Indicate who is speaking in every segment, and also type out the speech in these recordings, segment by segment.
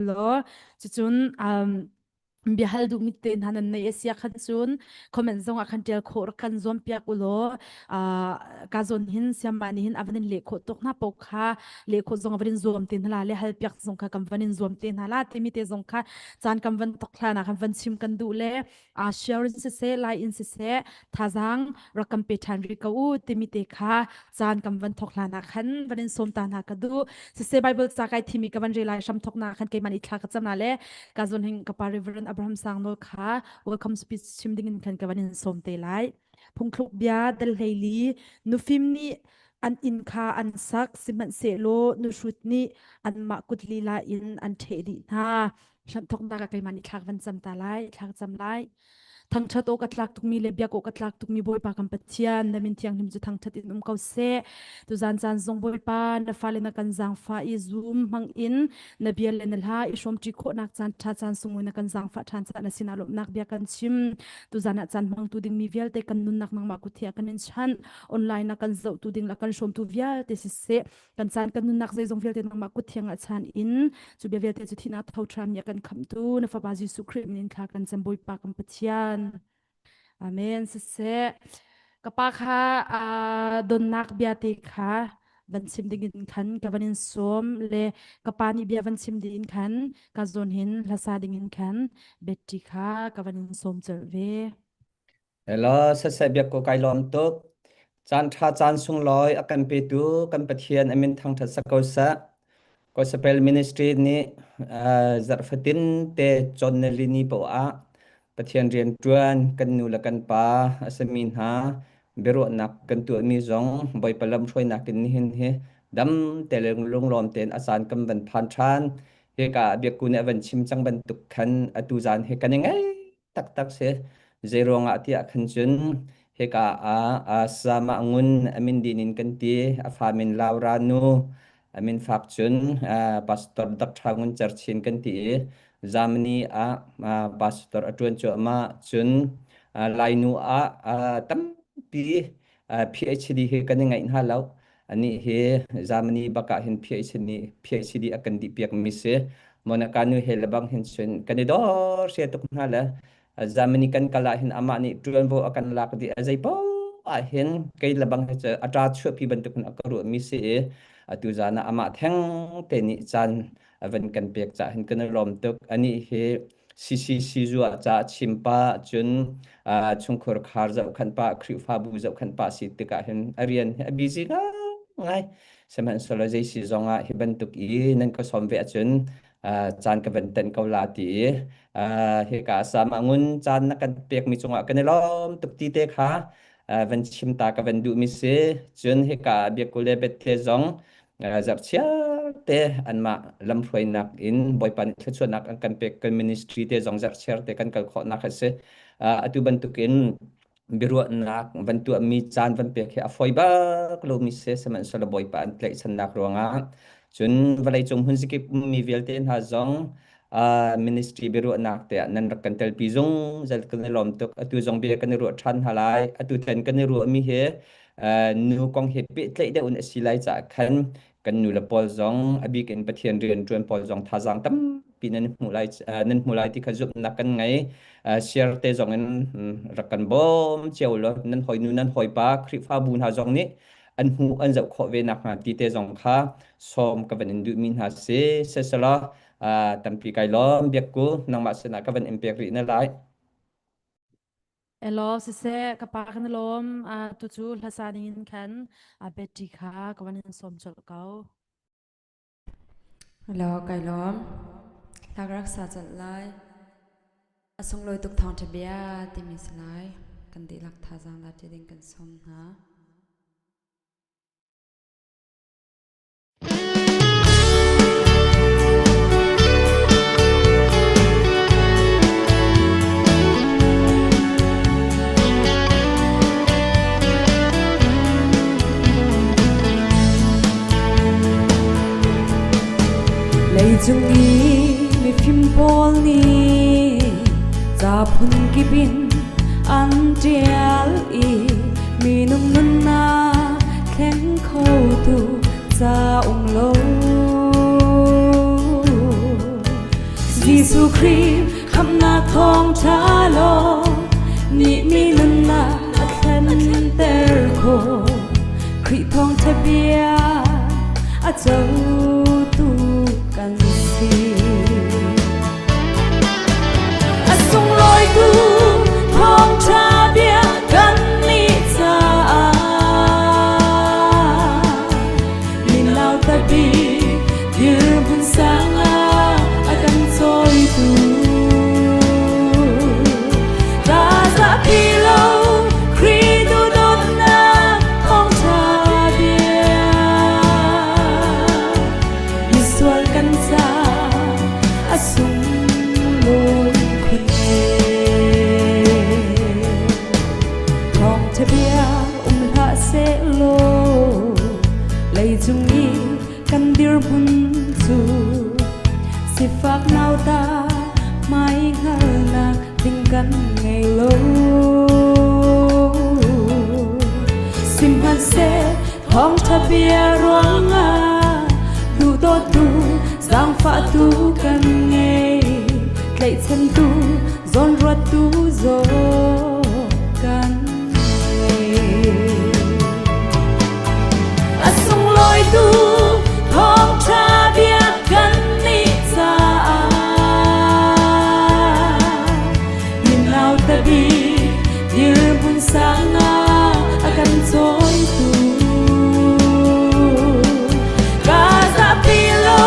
Speaker 1: Law cucun um, biahal duhmi te hna nan nei asia khan cun comment zong ah khan tial khawh rak kan zuam piak u law ka zawn hin siamma nih hin avan in leh khawh tuk hna pok kha leh khawh zong avan in zuam te hna la le hal piak zong kha kan van in zuam te hna la timi te zong kha caan kan van tok hlan ah kan van chim kan duh le uh, share in siseh lai in siseh thazaang rak kan pe ṭhan rih ko u timi te kha caan kan van thok hlan ah khan van in sawm ta hna ka duh siseh Bible ca kai thimi ka van rel lai hram thok na khan keimah nih thla ka cam na le ka zon hing ka pa Reverend Abraham Sang Nawl kha welcome speech chim ding in khan ka van in sawm te lai phungthluk bia dal hleili nufim nih an inn kha an sak sihmanhsehlaw nuhrut nih anmah kut lila in an ṭheh dih hna Hramthoknak ah keimah nih thlak van cam ta lai, thlak cam lai. Thangṭhat awk a tlak tukmi le biak awk a tlak tukmi Bawipa kan Pathian, na min thianghlim cu thangṭhat in um ko seh. Tuzan caan zong Bawipa, na fale na kan zaangfah i Zoom hmang in na bia le na hla i hrawmṭi khawhnak caan ṭha caan sunglawi na kan zaangfah ṭhan caah na sinah lawmhnak bia kan chim. Tuzan ah caan hmangtu dingmi vialte kan nunnak nangmah kut he a kan in chanh. Online na kan zohtu ding le kan hrawmtu vialte siseh, kan caan kan nunnak zeizong vialte nangmah kut thiang ah chan in cu bia vialte cu thihnak tho ṭhan mi a kan khamhtu na fapa Jesuh Khrih min in thla kan cam Bawipa kan Pathian Amen siseh ka pa kha donnak bia te kha van chim ding in khan ka van in sawm le ka pa nih bia van chim ding in khan ka zawn hin hlasa ding in khan Betty kha ka van in sawm colh ve
Speaker 2: Hello, saseh biak ko kai lawm tuk. Caan ṭha caan sunglawi a kan petu kan Pathian a min thangṭhat sak ko seh. Gospel Ministry nih uh, zarh fatin te cawn na lini poah ah Pathian rian ṭuan kan nu le kan pa a simi hna biaruahnak kan tuahmi zong Bawipa lamhruainak in nihin hi dam te le lunglawm tein a caan kan van phan ṭhan. Hika ah biakku nih a van chim cang bantuk khan atu zaan hi kan i ngaih taktak si. Zeiruangah tiah khan cun hika ah Sama Ngun a min din in kan ti, a fa min Laura nu, a min fak cun Pastor Dr. Ngun Cer Chin kan ti i Germany ah pastor a ṭuan cuahmah cun Lainu ah tampi PhD hi kan i ngaih hna lo. Anih hi Germany bak ah hin PhD, PhD a kan dih piak mi si. Monica nu he lebang hin cun kan i dor sia tuk hna le Germany kan kal ah hin amah nih ṭuanvo a kan lak dih a zei poah ah hin kei lebang hi cu a ṭa chuahpi bantuk in a ka ruah mi si i atu zan ah amah theng te nih caan a van kan pek cah hin kan i lawm tuk. Anih hi CCC zuah ca chim pah cun chungkhur khar zohkhenh pah Khrihfabu zohkhenh pah si tikah hin a rian hi a busy ngai sihmanhsehlaw zei si zongah hi bantuk i nan ka sawm ve ahcun caan ka van tenh ko la ti i hika sama ngun caan na kan pekmi cungah kan i lawm tuk ti te kha van chim ta ka van duhmi si cun hika biakul le bette zong zarhchiar te anmah lamhruainak in Bawipa nih thluachuahnak an kan pek kan ministry te zong zarhchiar te kan kal khawhnak a si. Atu bantukin biaruahnak van tuahmi caan van pek hi a fawi bak lomi si sihmanhsehlaw Bawipa an tlaihchannak ruangah cun vawleicung hmunzikip ummi vialte hna zong ministry biaruahnak te ah nan rak kan telpi zungzal kan i lawm tuk atu zong bia kan i ruah ṭhan hna lai atu tan kan i ruahmi hi nu kong he pehtlaih deuh in a si lai caah khan kan nu le pawl zong a bik in Pathian rian ṭuan pawl zong thazaang tampi nan hmuh lai nan hmu lai ti kha zumhnak kan ngei share te zong in rak kan bawm cio law nan hawi nu nan hawipa Khrihfabu hna zong nih an hmuh an zoh khawh ve nakhnga ti te zong kha sawm ka van in duhmi hna si seselaw tampi kai lawm biakku nangmah sinah ka van in pek rih na lai
Speaker 1: Elaw siseh ka pa kan lawm tu cu hlasa ding in khan Betty kha ka van in sawm colh ko.
Speaker 3: Hello, kai lawm. Hlak rak sa colh lai. A sunglawi tuk thawngṭha bia timi si lai. Kan dihlak thazaang la ṭi ding kan sawm hna. Leicung i mifim pawl nih ca phunkip in an ṭial i minung nunnak thleng khotu ca um lo. Jesuh Khrih khamhnak thawngṭha lawng nih mi nunnak a thlenter khawh. Khrih thawngṭha bia a cotu kan si. A sunglawi tu thawngṭha bia kan nih caah minau tabi dirhmun sang ah a kan cawitu. Ta zapi lo Khrih duhdawtnak thawngṭha bia misual kan ca a sunglawi khun Thawngṭha bia um hlah sehlaw leicung i kan dirhmun cu sifak nauta hmai hngalnak ding kan ngei lo. Sihmanhseh thawngṭha bia ruangah duhdawtu zaangfahtu kan ngei tlaihchantu zawnruattu zaw kan ngei. A sunglawi tu thawngṭha bia kan nih caah minau tabi dirhmun sang ah a kan cawitu. Ka zahpi lo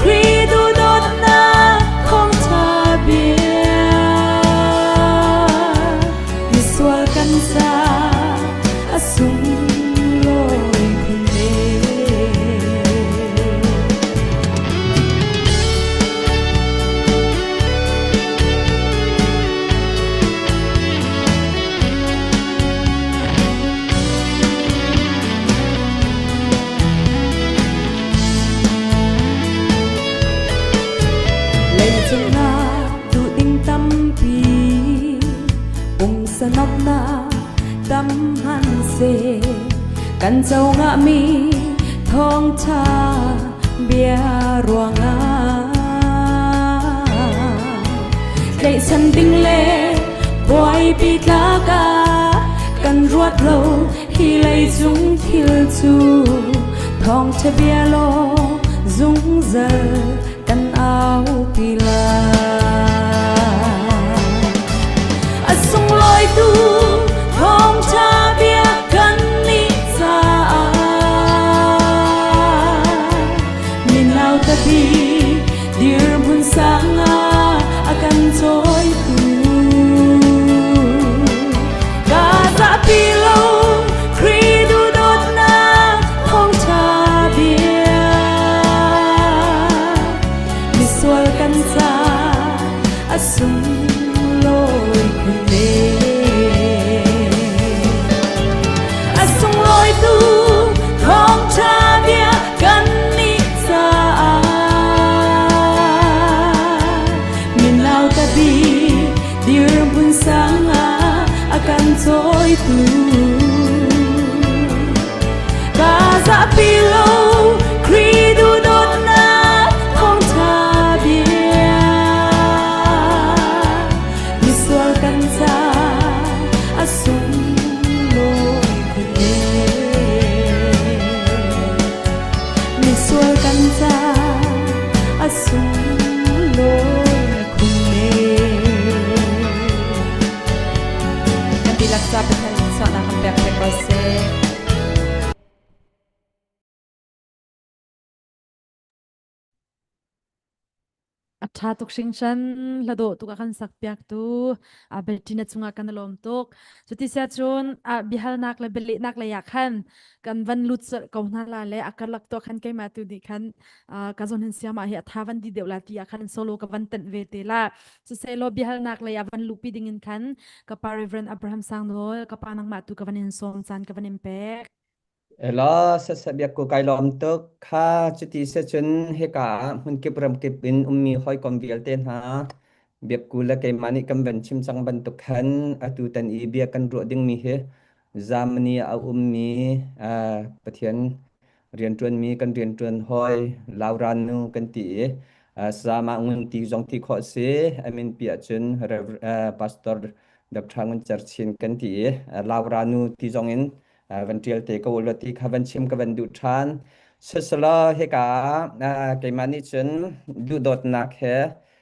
Speaker 3: Khrih duhdawtnak thawngṭha bia misual kan ca a sunglawi khun ve. Leicung ah duhding tampi pumsa nuamhnak tam hmanhseh kan co ngahmi thawngṭha bia ruangah tlaihchan ding le buaipi tlak ah kan ruat lo hi leicung thil cu thawngṭha bia lawng zungzal kan aupi lai. A sunglawi tu thawngṭha bia kan nih caah minau tapi dirhmun sang ah a kan cawitu. Ka zahpi lo Khrih duhdawtnak thawngṭha bia misual kan ca a sunglawi khun ve. A sunglawi tu thawngṭha bia kan nih caah minau tabi dirhmun sang ah a kan cawitu. Ka zahpi lo Khrih duhdawtnak thawngṭha bia misual kan ca a sunglawi khun ve. Misual kan ca a sunglawi khun ne.
Speaker 4: Kan dihlak ca Pathian suahnak kan pek pek ko seh.
Speaker 1: A ṭha tuk hringhran hladawh tuk a kan sak piak tu a Bettina cungah kan i lawm tuk. Cuti sia cun a biahalnak le bialehnak lei ah khan kan van lut colh ko hna la le a karlak to khan keimah tu nih khan ka zawn hin siama hi a tha van di deuh la ti ah khan solo ka van tenh ve te la. Siselaw biahalnak lei ah van luhpi ding in khan ka pa Reverend Abraham Sangnawl ka pa nangmah tu ka van in sawm caan ka van in pek.
Speaker 2: Ela sasabia ko kai lawm tuk kha cuti se cun hika ah hmunkip ramkip in ummi hawikom vialte hna biakku le keimah nih kan van chim cang bantuk khan atu tan i bia kan ruah dingmi hi Germany a ummi Pathian rianṭuanmi kan rianṭuan hawi Laura nu kan ti i. Sama Ngun ti zong ti khawh si. A min pi ahcun Pastor Dr. Ngun Cer Chin kan ti i Laura nu ti zong in van ṭial te ko ulaw ti kha van chim ka van duh ṭhan. Siselaw hika ah keimah nih cun duhdawtnak he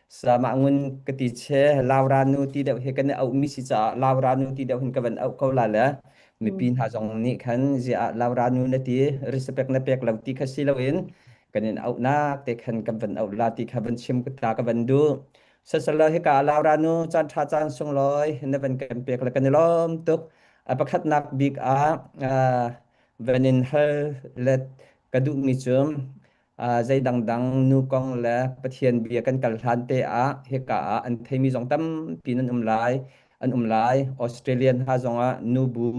Speaker 2: sama ngun ka ti che Laura nu ti deuh he kan i auhmi si caah Laura nu ti deuh hin ka van auh ko la le mipi hna zong nih khan ziah Laura nu na ti respect na pek lo ti kha si loin kan in auhnak te khan kan van auh la ti kha van chim ta ka van duh. Siselaw hika ah Laura nu caan ṭha caan sunglawi na van kan pek le kan i lawm tuk. A pakhatnak bik ah van in hal le ka duhmi cu zei dangdang nu kong le Pathian bia kan kal hlan te ah hika ah an theimi zong tampi nan um lai an um lai. Australian hna zongah nubu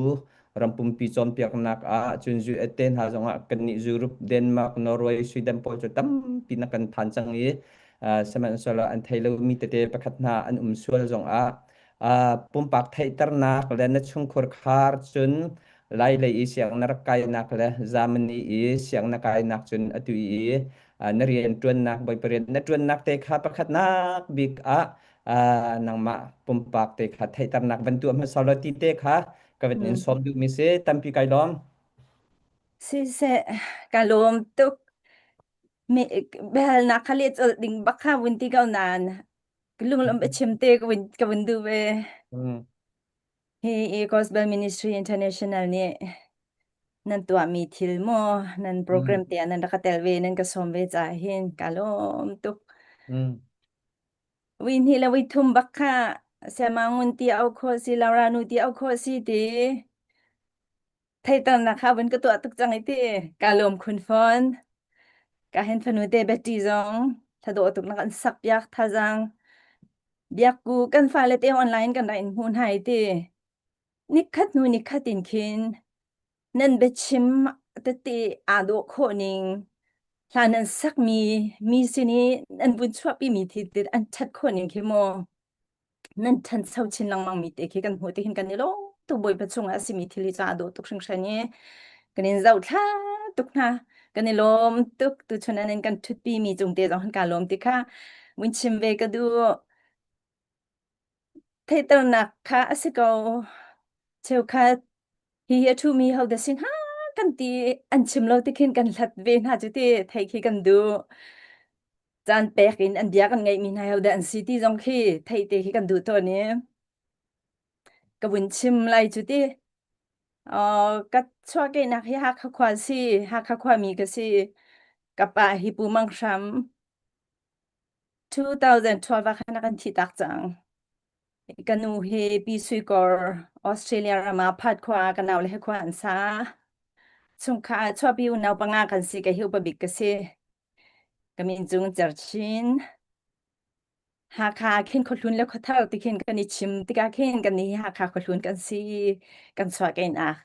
Speaker 2: ram pumpi cawnpiaknak ah cun US te hna zongah kannih Europe, Denmark, Norway, Sweden pawl cu tampi na kan phan cang i sihmanhsehlaw an thei lomi tete pakhat hna an um sual zongah pumpak theihternak le na chungkhur khar cun lai lei i siang na rak kainak le Germany i siang na kainak cun atu i na rian ṭuannak bawipa rian na ṭuannak te kha pakhatnak bik ah nangmah pumpak te kha theihternak van tuah hmasa law ti te kha ka van in sawm duhmi si tampi kai lawm.
Speaker 5: Siseh, ka lawm tuk. Mi biahalnak kha leh colh ding bak kha vun ti ko nain lunglawm biachim te ka vun duh ve. Hi Gospel Ministry International nih nan tuahmi thil maw nan program te ah nan rak ka tel ve nan ka sawm ve caah hin ka lawm tuk. Vui hnih le vui thum bak kha Sayama Ngun ti au khawh si Laura nu ti au khawh si ti Theihternak kha vun ka tuah tuk cang i ti ka lawm khun fawn. Ka hen fanu te Betty zong thadawh tuk nak an sak piak thazang. Biakku kan fale te online kan rak in hmuh hna i ti. Nikhat hnu nikhat in khin nan biachim tete aa dawh khawh ning hla nan sakmi mi sin i nan vun chuahpi mi thil an ṭhat khawh ning khi mu nan ṭhancho chin lengmang mi te khi kan hmuh ti hin kan i lawm tuk Bawipa chungah a simi thil hi cu aa dawh tuk hringhran i kan in zohthla tuk hna kan i lawm tuk tuchun an in kan ṭhutpi mi cung te zong han kaa lawm ti kha vun chim ve ka duh theihternak kha a si ko cheukhat hi hi a ṭhumi ho dah si hnga kan ti an chim lo ti khin kan hlat ve hna cu ti theih khi kan duh caan pek in an bia kan ngeihmi hna ho dah an si ti zong khi theih te khi kan duh tawn i ka vun chim lai cu ti ka chuahkehnak hi Hakha khua si Hakha khuami ka si ka pa hi Pu Mang Hram 2012 ah khan a kan thih tak cang ka nu hi Pi Sui Kor Australia ram ah Phat khua ka nau le he khua an sa chungkhar chuahpi unau panga kan si ka hi upa bik ka si Ka min cung Cerchin. Hakha khin khuahlun le khuathar ti khin kan i chim tikah khin kan nih Hakha khuahlun kan si kan chuah kainak.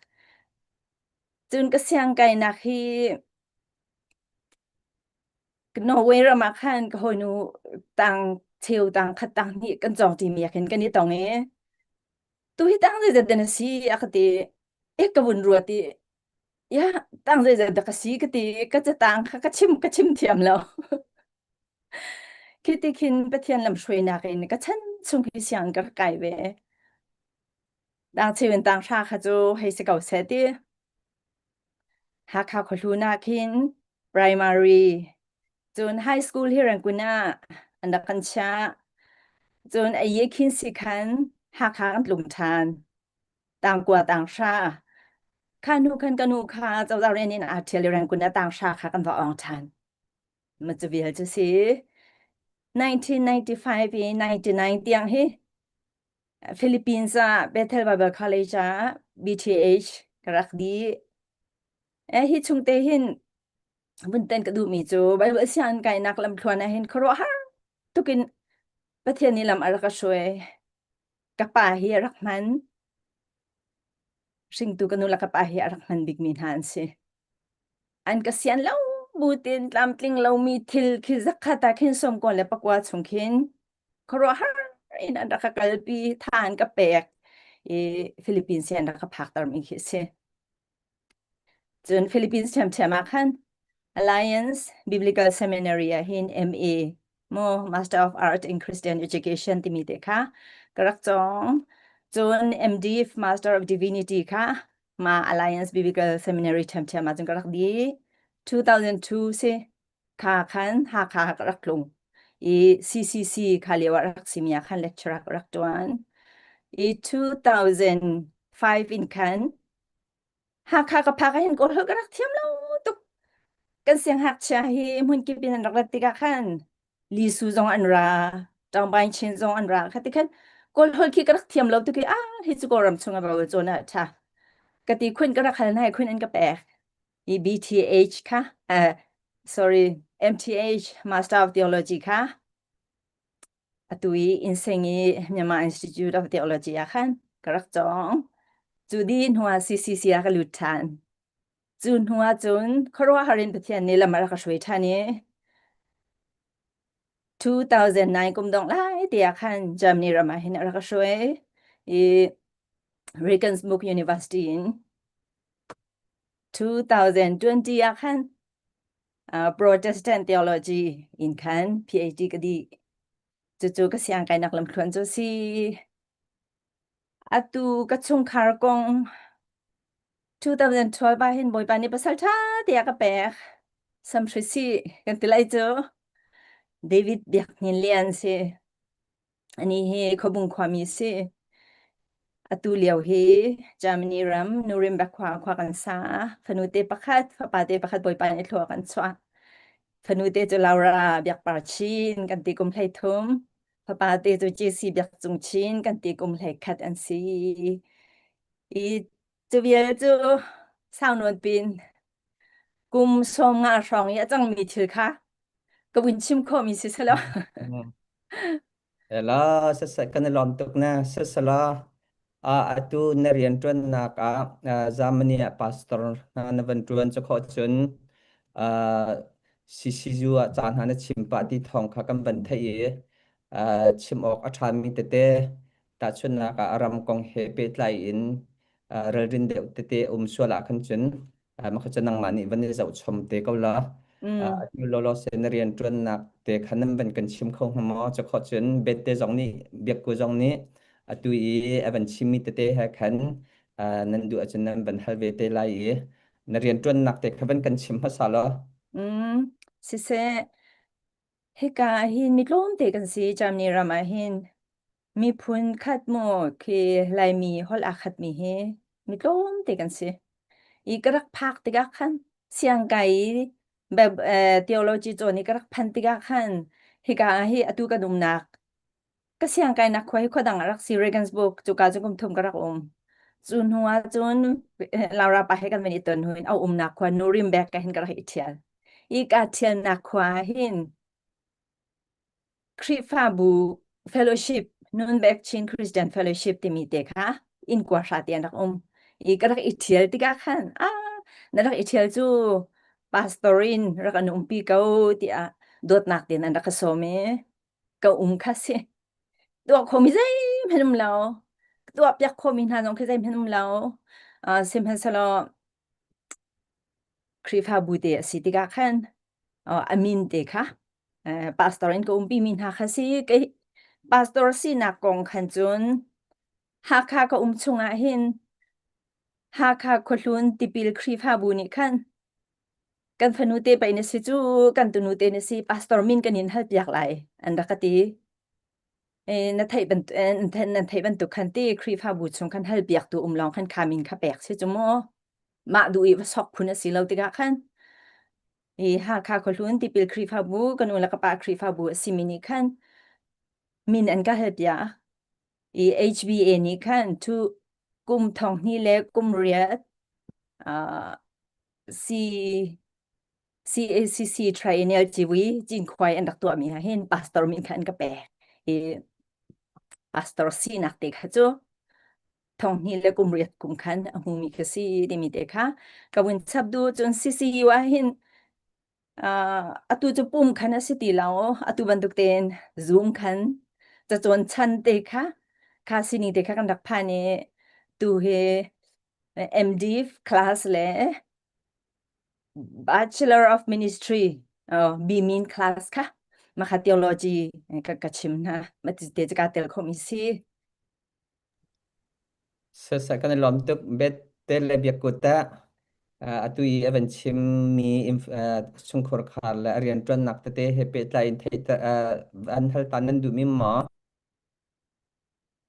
Speaker 5: Cun ka siang kainak hi Norway ram ah khan ka hawinu tang cheu tang khat tang hnih kan cawng ṭi mi ah khin kan i tong i tu hi tang zeizat den a si a ka ti e ka vun ruat i Ya, tang zeizat dah ka si ka ti ka catang kha ka chim ka chim thiam lo. Khi ti khin Pathian lamhruainak in ka chan chung hi siang ka kai ve. Tang cheu in tang hra kha cu hei si ko seh ti. Hakha khuahlun ah khin primary cun high school hi Rangoon ah an rak kan chiah. Cun aye khin si khan Hakha kan tlung ṭhan. Tangkua tanghra kha hnu khan ka nu kha cozah rian in aa ṭhial i Rangoon ah tanghra kha kan va awng ṭhan. Ma cu vial cu si. 1995 i 99 tiang hi Philippines ah Bethel Bible College ah BTH ka rak dih. Eh, hi chung te hin vun ten ka duhmi cu Bible sianginn kainak lamthluan ah hin khuaruahhar tukin Pathian nih lam a rak ka hruai. Ka pa hi a rak hman. Hringtu ka nu le ka pa hi a rak hman bikmi hna an si. An ka sian lo butin tlamtling lomi thil khi zakhat ah khin sawmkua le pakua chung khin khuaruahhar in an rak ka kalpi tha an ka pek i Philippines hi an rak ka phaktermi khi a si. Cun Philippines ṭhiamṭhiam ah khan Alliance Biblical Seminary ah hin MA. Mo Master of Art in Christian Education timi te kha ka rak cawng. Cun MD Master of Divinity kha ma Alliance Biblical Seminary ṭhiamṭhiam ah cun ka rak di. 2002 si kha khan Hakha ka rak tlung. I CCC kha lio ah rak simi ah khan lecturer ka rak ṭuan. I 2005 in khan Hakha ka phak ahhin Kawl holh ka rak thiam lo tuk. Kan sianghngakchia hi hmunkip in an rak rat tikah khan Lisu zong an ra, Ṭangbaing Chin zong an ra. Kha ti khan Kawl holh khi ka rak thiam lo tuk i ah hi cu Kawlram chung a va cawn ah ṭha. Ka ti khun ka rak hal hna i khun an ka pek. I BTH kha, uh, sorry, MTH, Master of Theology kha Atu i Insein i Myanmar Institute of Theology ah khan ka rak cawng. Cu dih hnu ah CCC ah ka lut ṭhan. Cu hnu ah cun khuaruahhar in Pathian nih lam a rak ka hruai ṭhan i 2009 kum dongh lai te ah khan Germany ram ah hin a rak ka hruai i Regensburg University in 2020 ah khan Protestant theology in khan PhD ka dih. Cucu ka siangkainak lamthluan cu si. Atu ka chungkhar kong 2012 ah hin Bawipa nih pasal ṭha tiah ka pek. Samhri si kan ti lai cu. David Biak Hnin Lian si. Ani hi Khuabung khuami si. Atu lio hi Germany ram Nuremberg khua khua kan sa. Fanute pakhat, fapate pakhat Bawipa nih thlua kan chuah. Fanute cu Laura Biakpar Chin kan ti kum 13. Fapate cu JC Biak Cung Chin kan ti kum 11 an si. I cu vial cu sau nawn pin kum 50 hrawng i a cangmi thil kha ka vun chim khawhmi si selo.
Speaker 2: Ela sasa kan i lawm tuk na sasala a atu na rian ṭuannak ah Germany ah pastor hna na van ṭuan cu khawh cun CCU ah ca hna na chim pah ti thawng kha kan van theih i chim awk a ṭhami tete tahchunhnak ah a ram kong he pehtlai in ralrin deuh tete um sual ah khan cun mah kha cu nangmah nih van i zohchom te ko la. Atu lawlaw se na rian ṭuannak te kha nan van kan chim kho hnga maw? Cu khawh cun bette zong nih biakku zong nih atu i a van chimmi tete he khan nan duh ahcun nan van hal ve te lai i na rian ṭuannak te kha van kan chim hmasa law.
Speaker 5: Siseh, hika ah hin mi tlawmte kan si Germany ram ah hin miphun khat maw khi Laimi holh aa khatmi hi mi tlawmte kan si. I ka rak phak tikah khan siangkai i theology cawn i ka rak phan tikah khan hika ah hi atu kan umnak ka siangkainak khua hi khua dang ah rak si Regensburg cuka cu kum thum ka rak um. Cu hnu ah cun Laura pa he kan van i ton hnu in a umnak khua Nuremberg ka hin ka rak i ṭhial. I ka ṭhialnak khua ah hin Khrihfabu fellowship Nunbek Chin Christian Fellowship timi te kha inn kua hra te an rak um. I ka rak i ṭhial tikah khan ah na rak i ṭhial cu pastor in rak an umpi ko tiah dawtnak tein an rak ka sawm i ka um kha si. Tuah khomi zeihmanh um lo. Tuah piak khomi hna zong khi zeihmanh um lo. Uh, sihmanhsehlaw Khrihfabu te a si tikah khan uh, a min te kha pastor in ka umpi mi hna kha si kei pastor sinak kong khan cun Hakha ka um chungah hin Hakha khuahlun tipil Khrihfabu nih khan kan fanu te pei na si cu kan tunu te na si pastor min kan in hal piak lai an rak ka ti na theih bantuk nan theih bantuk khan ti Khrihfabu chung khan hal piak tu um lawng khan kha min kha pek si cu mu mah duh i va sok phun a si lo tikah khan i Hakha khuahlun tipil Khrihfabu ka nu le ka pa Khrihfabu a simi nih khan min an ka hal piak i HBA nih khan thu kum thong hnih le kum riat uh, C CACC Triennial Civui Cinkhua an rak tuahmi ha hin pastor min kha an ka pek i pastor sinak te kha cu thong hnih le kum riat kum khan a hmumi kha si timi te kha ka vun chap du cun CCU ah hin atu cu pum khan a si ti lo atu bantuk tein Zoom khan cacawn chan te kha kha sining te kha kan rak phan i tu hi MD class le Bachelor of Ministry uh, B min class kha. Makha theology ka ka chim hna. Ma ti te ka tel khomi si.
Speaker 2: Sasa kan i lawm tuk bet te le biak kut ah atu i a van chimmi chungkhur khar le a rianṭuannak tete he pehtlai in theih an hal ta nan duhmi maw?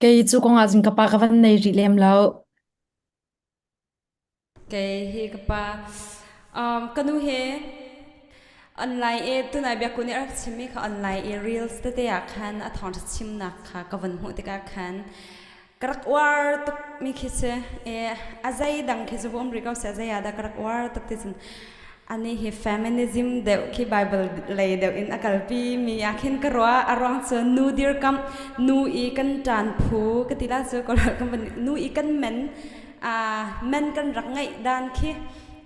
Speaker 1: Kei cu kong ah cun ka pa ka van nei rih lem lo.
Speaker 4: Kei hi ka pa ka nu he online i tunai biakku nih a rak chimmi kha online i reels tete ah khan a thawngṭha chimnak kha ka van hmuh tikah khan ka rak uar tuk mi khi si i a zei dang khi cu um rih ko seh a zei ah dah ka rak uar tuk ti cun ani hi feminism deuh khi Bible lei deuh in a kalpi mi ah khin ka ruah a ruang cu nu dirkamh nu i kan ṭan phu ka ti la cu nu i kan men men kan rak ngeih dan khi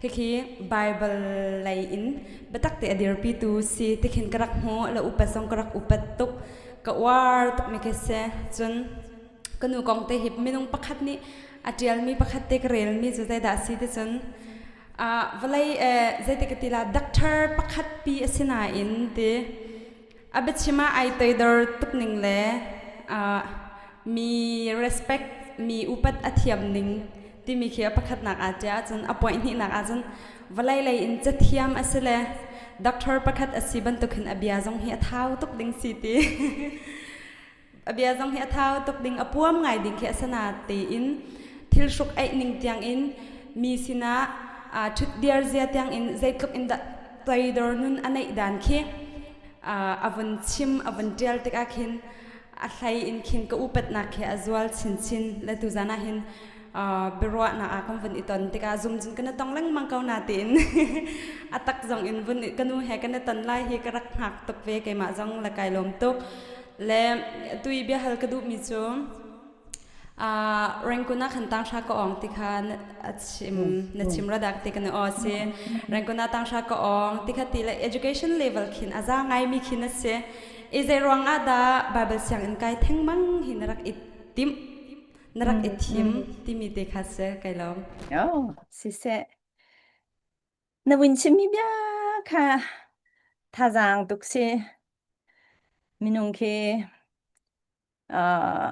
Speaker 4: khikhi Bible lei in biatak te a dirpitu si tikhin ka rak hmu le upat zong ka rak upat tuk ka uar tuk mi khi si cun ka nu kong te hi minung pakhat nih a ṭialmi pakhat te ka relmi cu zeidah si ti cun vawlei zeiti ka ti la doctor pakhat pi a si nain ti A biachim ah ai toidor tuk ning le mi respect, mi upat a thiam ning timi khi a pakhatnak ah ṭiah ahcun a point hnihnak ahcun vawlei lei in cathiam a si le doctor pakhat a si bantuk hin a bia zong hi a thau tuk ding si ti. A bia zong hi a thau tuk ding, a puam ngai ding khi a si na tein thil hruk eih ning tiang in mi sinah ṭhutdir zia tiang in zeitluk in dah toidor nun a neih dan khi a vun chim a vun ṭial tikah khin a hlei in khin ka upatnak khi a zual chinchin le tuzan ah hin biaruahnak ah kan vun i ton tikah zum cun kan i tong lengmang ko na tiin a tak zong in vun ka nu he kan i ton lai hi ka rak hngak tuk ve keimah zong le kai lawm tuk Le tui biahal ka duhmi cu Rangoon ah khan tanghra ka awng ti kha a chim na chim radak ti kan aw si Rangoon ah tanghra ka awng ti kha ti le education level khin a za ngaimi khin a si i zei ruang ah dah Bible sianginn kai thengmang hi na rak i timh na rak i thim timi te kha si kai lawm.
Speaker 5: Oh, siseh. Na vun chimmi bia kha thazaang tuk si. Minung khi uh,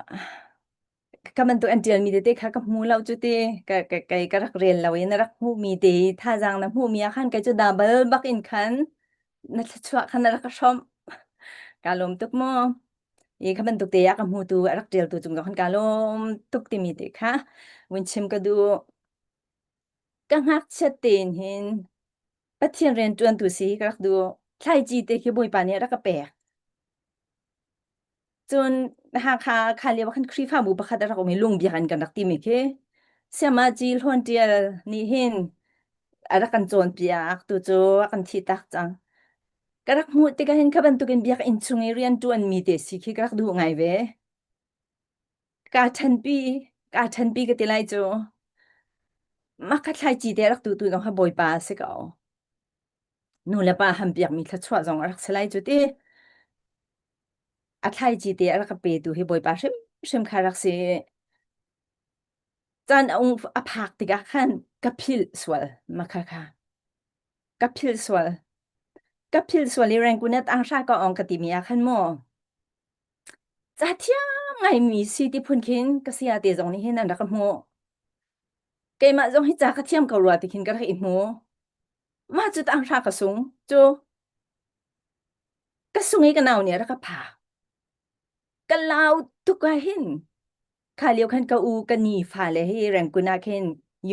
Speaker 5: ka bantuk an ṭialmi tete kha ka hmu lo cu ti ka ka kei ka rak rel lo i na rak hmuhmi te thazaang na hmuhmi ah khan kei cu double bak in khan na thluachuah khan na rak ka hrawmh. Kaa lawm tuk mu. I kha bantuk te ah ka hmutu a rak ṭialtu cung zong khan kaa lawm tuk timi te kha vun chim ka duh. Ka ngakchiat tein hin Pathian rianṭuantu si ka rak duh. Thlaici te khi Bawipa nih a rak ka pek. Cun Hakha kha lio ah khan Khrihfabu pakhat a rak um i Lungbiakinn kan rak timi khi Siamaci Hlawn Ṭial nih hin a rak kan cawnpiak tu cu a kan thih tak cang. Ka rak hmuh tikah hin kha bantukin biakinn chung i rianṭuanmi te si khi ka rak duh ngai ve. Kaa ṭhenpi, kaa ṭhenpi ka ti lai cu. Mah kha thlaici te a rak tutu zong kha Bawipa a si ko. Nu le pa hampiakmi thluachuah zong a rak si lai cu ti. A thlaici te a rak ka petu hi Bawipa hrimhrim kha rak si. Caan a ung a phak tikah khan ka philh sual mah kha kha. Ka philh sual. Ka philh sual i Rangoon ah tanghra ka ong ka timi ah khan maw Ca thiam ngaimi si ti phun khin ka saya te zong nih hin an rak ka hmuh. Keimah zong hi ca ka thiam ko rua ti khin ka rak i hmu. Mah cu tanghra ka sung cu ka sung i ka nau nih a rak ka phak. Ka lau tuk ah hin kha lio khan ka u ka ni fale hi Rangoon ah khin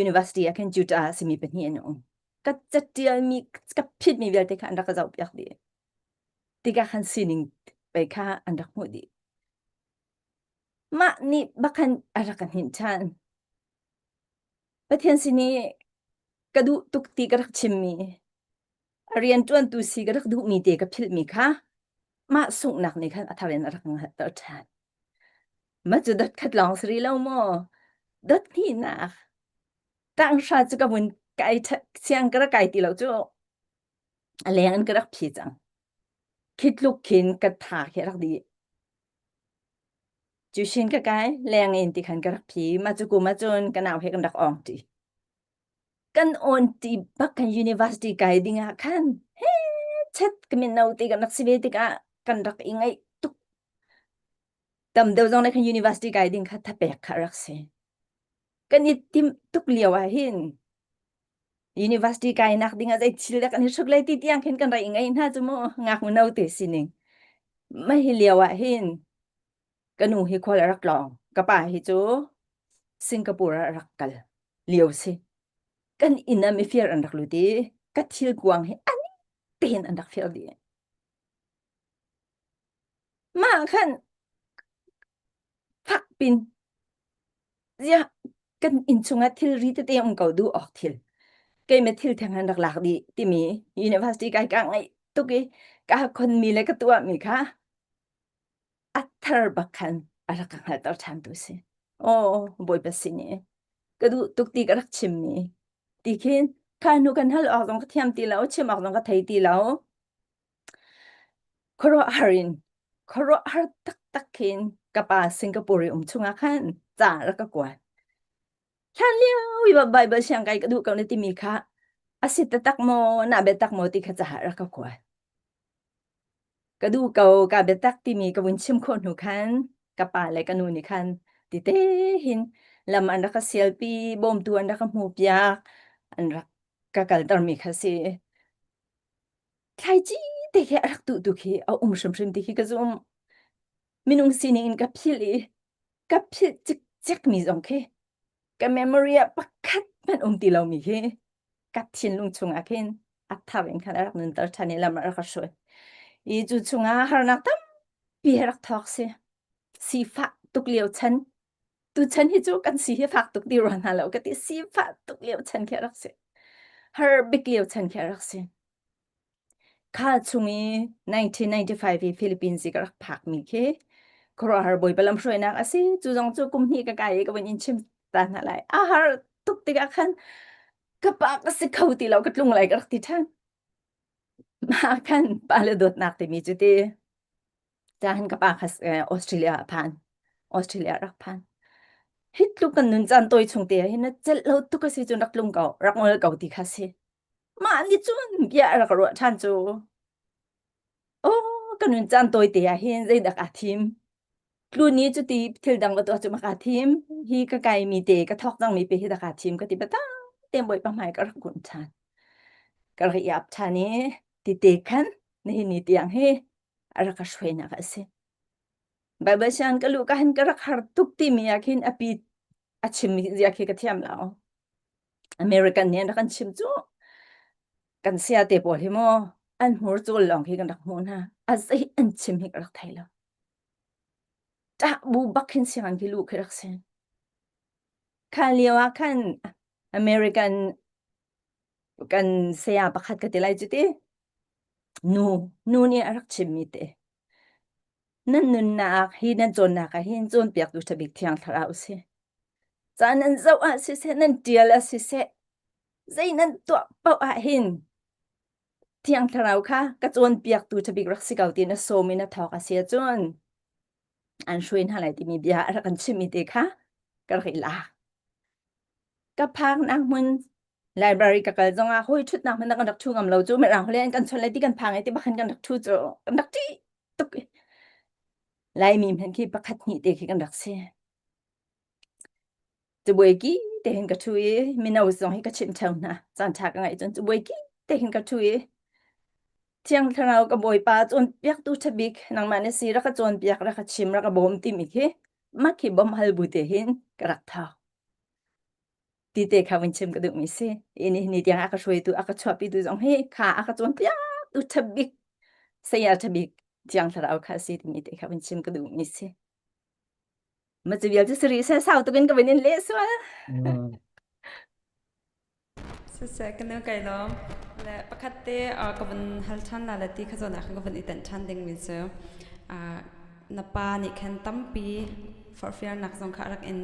Speaker 5: university ah khin tutor a simi pahnih an um. Ka catialmi ka phitmi vialte kha an rak ka zohpiak dih. Tikah khan sining pei kha an rak hmuh dih. Mah nih bak khan a rak ka hninh ṭhan. Pathian sin i ka duh tuk ti ka rak chimmi, a rian ṭuantu si ka rak duhmi te ka philhmi kha mah sunghnak nih khan a thar in a rak hngalhter ṭhan. Mah cu dot khat lawng si rih lo maw? Dot hnihnak. Tanghra cu ka vun kai siang ka rak kai ti lo cu. A leng in ka rak phi cang. Khi tluk khin ka tha khi a rak dih. Cu shin ka kai leng in ti khan ka rak phi. Mah cu kum ahcun ka nau he kan rak ong ṭi. Kan on ṭi bak kan university kai ding ah khan he chet ka min no ti kan rak si ve tikah Kan rak i ngaih tuk. Tam deuh zong nih khan university kai ding kha thapek kha rak si. Kan i timh tuk lio ah hin university kai nak ding ah zei thil dah kan i hruk lai ti tiang khin kan rak i ngaih hna cu mu ngaknu no te sining. Mah hi lio ah hin ka nu hi khual a rak tlawng. Ka pa hi cu Singapore ah a rak kal lio si. Kan inn ah mifir an rak lut i ka thil kuang hi an tein an rak fir dih. Mah khan fak pin ziah kan inn chungah thilri tete um ko duh awk thil keimah thil theng han rak lak dih timi university kai ka ngaih tuk i ka khonmi le ka tuahmi kha a thar bak khan a rak ka hngalhter ṭhan tu si. Aw Bawipa sin i ka duh tuk ti ka rak chimmi ti khin kha hnu kan hal awk zong ka thiam ti lo chim awk zong ka thei ti lo khuaruahhar in khuaruahhar taktak khin ka pa Singapore i um chungah khan ca rak ka kuat. Hlan lio i Bible siang kai ka duh ko na timi kha a si taktak maw na biatak maw ti kha ca rak ka kuat. Ka duh ko ka biatak timi ka vun chim khawh hnu khan ka pa le ka nu nih khan ti te hin lam an rak ka sialpi bawmtu an rak ka hmu piak an rak ka kaltermi kha si. Thlaici te khi a rak tuh tu khi a um hrimhrim ti khi ka zum. Minung sining in ka philh i ka philh cikcek mi zong khi ka memory ah pakhat hmanh um ti lomi khi ka thinlung chungah khin a thar in khan a rak nunter ṭhan i lam a rak ka hruai. I cu chungah harnak tampi he rak thawk si. Sifah tuk lio chan tu chan hi cu kan si hi fak tuk ti rua hna lo ka ti sifah tuk lio chan khi a rak si. Har bik lio chan khi a rak si. Kha chung i 1995 i Philippines i ka rak phakmi khi khuaruahhar Bawipa lamhruainak a si. Cu zong cu kum hnih ka kai i ka vun in chim ta hna lai. A har tuk tikah khan ka pa ka si kho ti lo ka tlung lai ka rak ti ṭhan. Mah khan pa le dawtnak timi cu ti Cahan ka pa kha Australia ah phan. Australia rak phan. Hi tluk kan nun caan tawi chung te hin na celh lo tuk a si cun rak tlung ko, rak ngol ko ti kha si. Mah nih cun bia a rak ruah ṭhan cu. Oh, ka nun caan tawi te ah hin zeidak aa thim. Tlun i cuti thil dang va tuah cu mak aa thim. Hi ka kaimi te ka thawk cangmi pe hi dak aa thim ka ti biatak tein Bawipa hmai ka rak kun ṭhan. Ka rak i ap ṭhan i ti te khan nihin ni tiang hi a rak ka hruainak a si. Baibal sianginn ka luh ka hin ka rak har tuk timi ah khin a pi a chimmi zia khi ka thiam lo. American nih an rak kan chim cu kan sia te pawl hi maw an hmur cul lawng khi kan rak hmuh hna. A zei an chim hi ka rak thei lo. Ṭah bu bak khin sianginn khi luh khi rak si. Kha lio ah khan American kan saya pakhat ka ti lai cu ti nu nu nih a rak chimmi te nan nunnak hi nan cawnnak ah hin cawnpiaktu ṭha bik thiang thlarau si. Ca nan zoh ah siseh, nan ṭial ah siseh, zei nan tuah paoh ah hin thiang thlarau kha ka cawnpiaktu ṭha bik rak si ko ti na sawm i na thawk a si ahcun an hruai hna lai timi bia a rak kan chimmi te kha ka rak i lak. Ka phaknak hmun library ka kal zongah hawi ṭhutnak hmanh ah kan rak ṭhu ngam lo cu mirang holh in kan chawnh lai ti kan phang i ti bakhan kan rak ṭhu cu kan rak ṭih tuk i Laimi hmanh khi pakhat hnih te khi kan rak si. Cabuai ki te hin ka ṭhu i mino zong hi ka chimh ṭheo hna. Caan ṭha ka ngeih cun cabuai ki te hin ka ṭhu i Thiang Thlarau ka Bawipa cawnpiaktu ṭha bik nangmah na si rak ka cawnpiak rak ka chim rak ka bawm timi khi mah khi bawmh hal bu te hin ka rak thawk. Ti te kha vun chim ka duhmi si. I ni ni tiang a ka hruaitu a ka chuahpitu zong hi kha a ka cawnpiaktu ṭha bik saya ṭha bik Thiang Thlarau kha si timi te kha vun chim ka duhmi si. Ma cu vial cu sari se sau tukin ka vun in leh sual.
Speaker 4: Siseh ka nu kai lawm. Le pakhat te ka vun hal ṭhan la le ti kha zawn ah khan ka vun i tenh ṭhan dingmi cu na pa nih khan tampi forhfialnak zong kha a rak in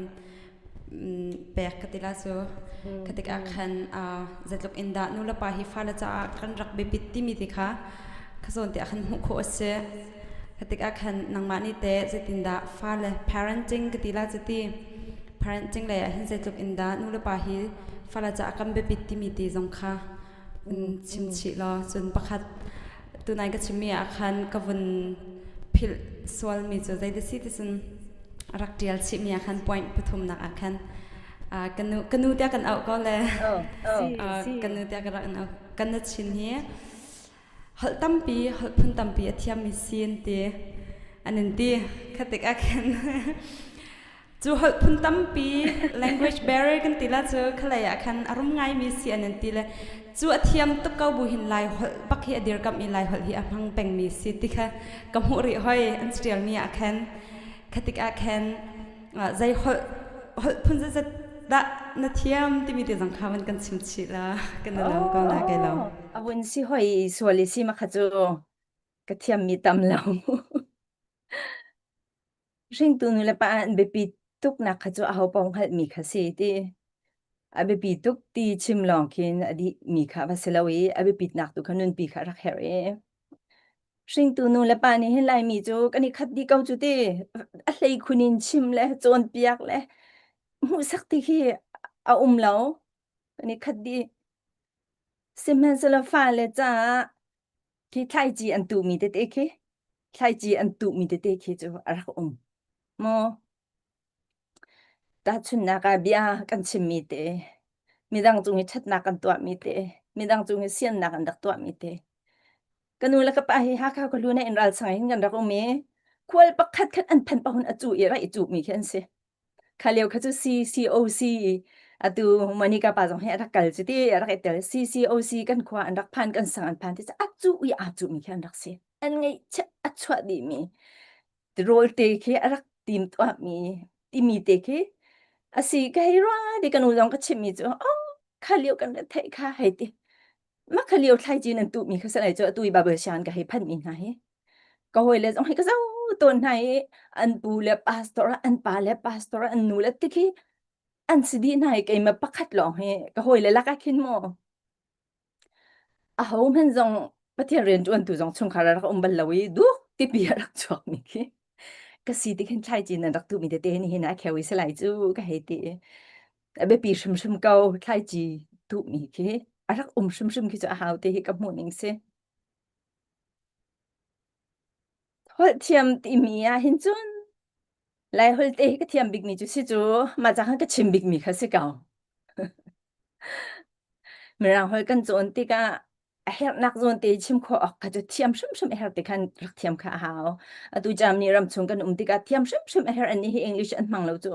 Speaker 4: pek ka ti la cu kha tikah khan zeitluk in dah nu le pa hi fale caah kan rak biapit timi ti kha kha zawn te ah khan hmuh khawh a si. Kha tikah khan nangmah nih teh zeitindah fale parenting ka ti la cu ti parenting lei ah hin zeitluk in dah nu le pa hi fale caah kan biapit timi ti zong kha chim chih law cun pakhat tunai ka chimmi ah khan ka vun. philh sualmi cu zeidah si ti cun rak ṭial chihmi ah khan point pathumnak ah khan kanu kanu tiah kan auh ko le kanu tiah ka rak in auh kan na chin hi holh tampi holh phun tampi a thiammi si an ti an in ti khatik ah khan Cu holh phun tampi language barrier kan ti la cu khalei ah khan a rum ngaimi si an in ti le cu a thiam tuk ko bu hin lai holh bak hi a dirkamh i lai holh hi a hmang pengmi si ti kha ka hmuh rih hoi an tialmi ah khan khatik ah khan zei holh holh phun zeizat dah na thiam timi te zong kha van kan chim chih la kan na lo ko na kai lo
Speaker 5: A vun si hoi sual i si ma kha cu ka thiam mi tam lo. Hringtu nulepa an biapi tuknak kha cu ahopaoh hngalhmi kha si ti. A biapi tuk ti chim lawng khin a dihmi kha va si lo i a biapitnak tu kha nunpi kha a rak herh i. Hringtu nulepa nih hin Laimi cu kan i khat dih ko cu ti. A hleikhun in chim le cawnpiak le hmuhsak ti khi a um lo. Kan i khat dih. Sihmanhsehlaw fale caah khi thlaici an tuhmi tete khi thlaici an tuhmi tete khi cu a rak um maw tahchunhnak ah bia kan chimmi te midang cung i ṭhatnak kan tuahmi te midang cung i siannak an rak tuahmi te ka nu le ka pa hi Hakha khuahlun ah in ralsang hin kan rak um i khual pakhat khat an phan pahun a cu i ra i cuhmi khi an si Kha lio kha cu CCOC atu Monica pa zong hi a rak kal cu ti a rak i tel CCOC kan khua an rak phan kan sang an phan ti a cu i aa cuhmi khi an rak si an ngeihchiah a chuah dihmi rawl te khi a rak tim tuahmi timi te khi a si ka hei rua ti ka nu zong ka chimmi cu oh kha lio kan rat theih kha hei ti ma kha lio thlai cin an tuhmi kha sanai cu atu i Bible shan ka hei phanmi hna hi Ka hawile zong hi ka zoh tawn hna i an pu le pastor an pa le pastor an nu le tikhi an si dih hna i keimah pakhat lawng hi ka hawile lakah khin maw aho hmanh zong Pathian rianṭuantu zong chungkhar a rak um bal lo i duk tipi a rak chuakmi khi ka si ti khin thlaici nan rak tuhmi tete ni hin a kheu i si lai cu ka hei ti a biapi hrimhrim ko thlaici tuhmi khi a rak um hrimhrim khi cu a hau te hi ka hmuh ning si. Holh thiam timi ah hin cun Laiholh te hi ka thiam bikmi cu si cu mah ca khan ka chim bikmi kha si ko. Mirang holh kan cawn tikah a herhnak zawn te chim khawh awk kha cu thiam hrimhrim a herh ti khan rak thiam kha a hau. Atu Germany ram chung kan um tikah thiam hrimhrim a herh an nih hi English an hmang lo cu.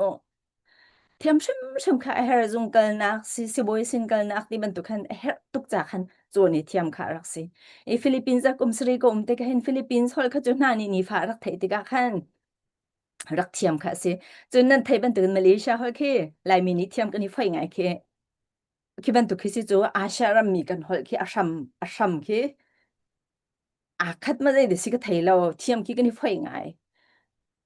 Speaker 5: Thiam hrimhrim kha a herh zung kalnak si sibawi sin kalnak ti bantuk khan a herh tuk ca khan cawn i thiam kha a rak si. I Philippines ah kum sarih ka um tikah hin Philippines holh kha cu hna nih nifa a rak theih tikah khan rak thiam kha a si. Cun nan theih bantukin Malaysia holh khi Laimi nih thiam kan i foih ngai khi. Khi bantuk khi si cu Asia rammi kan holh khi a hram a hram khi aa khat ma zei si ka thei lo thiam khi kan i foih ngai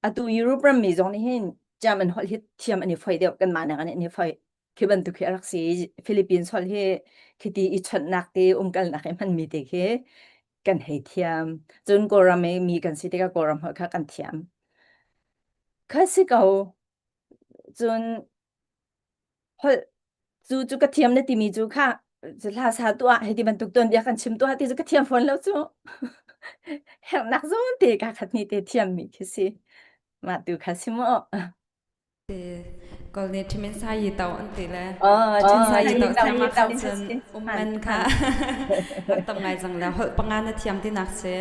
Speaker 5: atu Europe rammi zong nih hin German holh hi thiam an i foih deuh kanmah nak an i foih khi bantuk khi a rak si Philippines holh hi khiti i chawnhnak te umkalnak i hmanmi te khi kan hei thiam cun Kawlram i mi kan si tikah Kawlram holh kha kan thiam kha si ko cun holh cu cu ka thiam na timi cu kha hla sa tuah hei ti bantuk tuan bia kan chim tuah ti cu ka thiam fawn lo cu herhnak zawn te ka khat ni te thiam mi khi si mah tu kha si mu
Speaker 4: Kawl nih ṭhimin sa yi to an ti le
Speaker 5: Oh,
Speaker 4: ṭhin sa yi to
Speaker 5: ṭhimin sa
Speaker 4: thiam
Speaker 5: yi
Speaker 4: ah
Speaker 5: to
Speaker 4: khan cun umman kha rak tam ngai cang le holh panga na thiam tinak si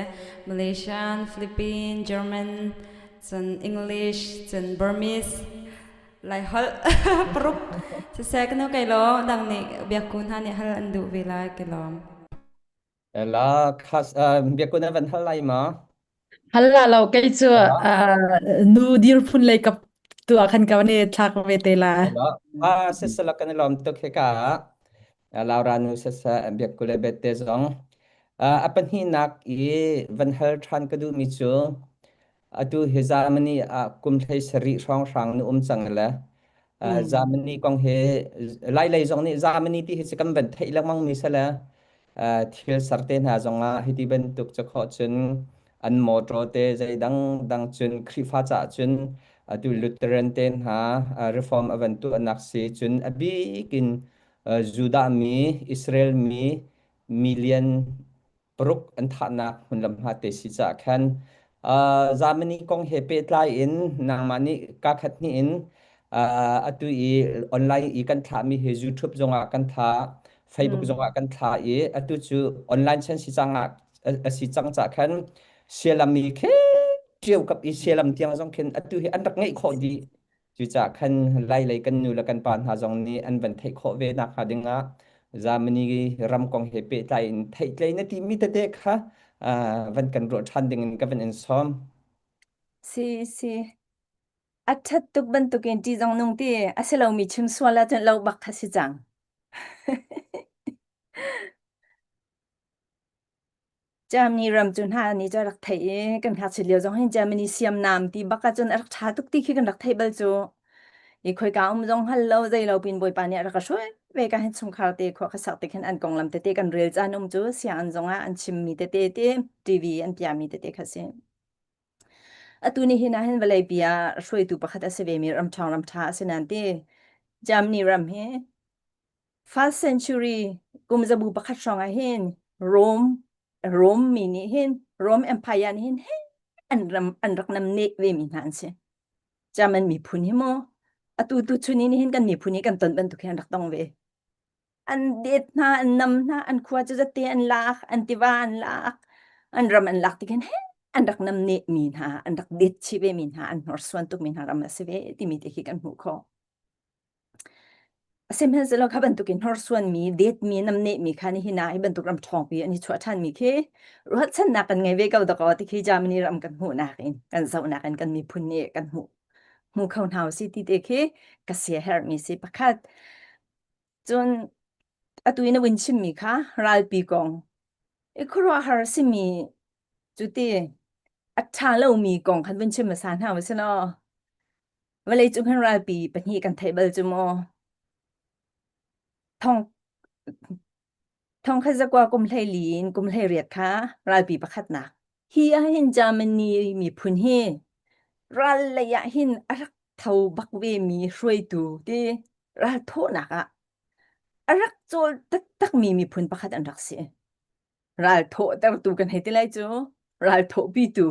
Speaker 4: Malaysian, Philippine, German, cun English, cun Burmese Laiholh paruk siseh ka nu kei law dang nih biakku hna nih hal an duh ve lai ke lawm.
Speaker 2: La khas biakku na van hal lai ma?
Speaker 1: Hal la lo kei cu nu dir phun lei kap tu ah khan ka ne thlak ve te la.
Speaker 2: La sesala kan lom tuk he ka Laura nu sesa biakku le bette zong a pahnihnak i van hal than ka duh mi cu Atu hi Germany ah kum 17 hrawnghrang na um cang le Germany kong hi Lailei zong nih Germany ti hi cu kan van theih lengmang mi si le thil ser te hna zong ah hiti bantuk cu khawh cun an motor te zei dang dang cun Khrihfa caah cun atu Lutheran te hna reform a van tuahnak si cun a bik in Judah mi Israel mi million paruk an thahnak hmunlam hma te si caah khan. Uh, Germany kong he pehtlai in nangmah nih ka khat hnih in uh, atu i online i kan thlahmi hi YouTube zongah kan thlah, Facebook
Speaker 5: Hmm.
Speaker 2: zongah kan thlah i atu cu online chan si cang ah a si cang cah khan sialam i khe ṭio kap i sialam tiang zong khin atu hi an rak ngeih khawh dih. Cucaah khan Lai lei kan nu le kan pa hna zong nih an van theih khawh ve nak hnga ding ah Germany ram kong he pehtlai in theihtlei na timi tete kha van kan ruah ṭhan ding in ka van in sawm.
Speaker 5: Si si. A ṭhat tuk bantukin ṭih zong nung ti a si lomi chim sual ahcun lo bak kha si cang. Germany ram cu hna nih cu a rak theih i kan ngakchiat lio zong hin Germany siamnam ti bak ahcun a rak ṭha tuk ti khi kan rak theih bal cu. I khoika um zong hal lo zei lo pin Bawipa nih a rak ka hruai ve ka hin chungkhar te khua ka sak te khin an konglam tete kan rel caan um cu sianginn zong ah an chimmi tete te TV an piahmi tete kha si. Atu ni hin ah hin vawleipi ah hruaitu pakhat a si vemi ramṭhawng ramṭha a si nain ti Germany ram hi First century kum zabu pakhat hrawng ah hin Rome Rome mi nih hin Rome Empire nih hin an ram an rak namneh vemi hna an si. German miphun hi mu atu tu chun ni hin kan miphun hi kan ton bantuk hin an rak tong ve. An det hna, an nam hna, an khua cu zate an lak, an tiva an lak, an ram an lak ti khin he an rak namneh mi hna, an rak det chih ve mi hna, an hnorsuan tuk mi hna ram a si ve timi te khi kan hmuh khawh. Sihmanhsehlaw kha bantukin hnorsuanmi, detmi, namnehmi kha nihin ah hi bantuk ram ṭhawngpi an i chuah ṭhanmi khi ruahchannak kan ngei ve ko dakaw ti khi Germany ram kan hmuhnak in kan zohnak in kan miphun nih kan hmuh hmu kho hna usih ti te khi ka siaherhmi si pakhat. Cun atu i na vun chimmi kha ralpi kong i khuaruahhar simi cu ti a ṭha lomi kong khan vun chim hmasa hna usih law Vawleicung hin ralpi pahnih kan theih bal cu maw? Thong thong khat zakua kum 14 in kum 18 kha ralpi pakhatnak. Hi ah hin Germany miphun hi ral lei ah hin a rak tho bak ve mi hruaitu ti ral thawhnak ah a rak cawl taktak mi miphun pakhat an rak si. Ral thawhtertu kan hei ti lai cu ral thawhpitu.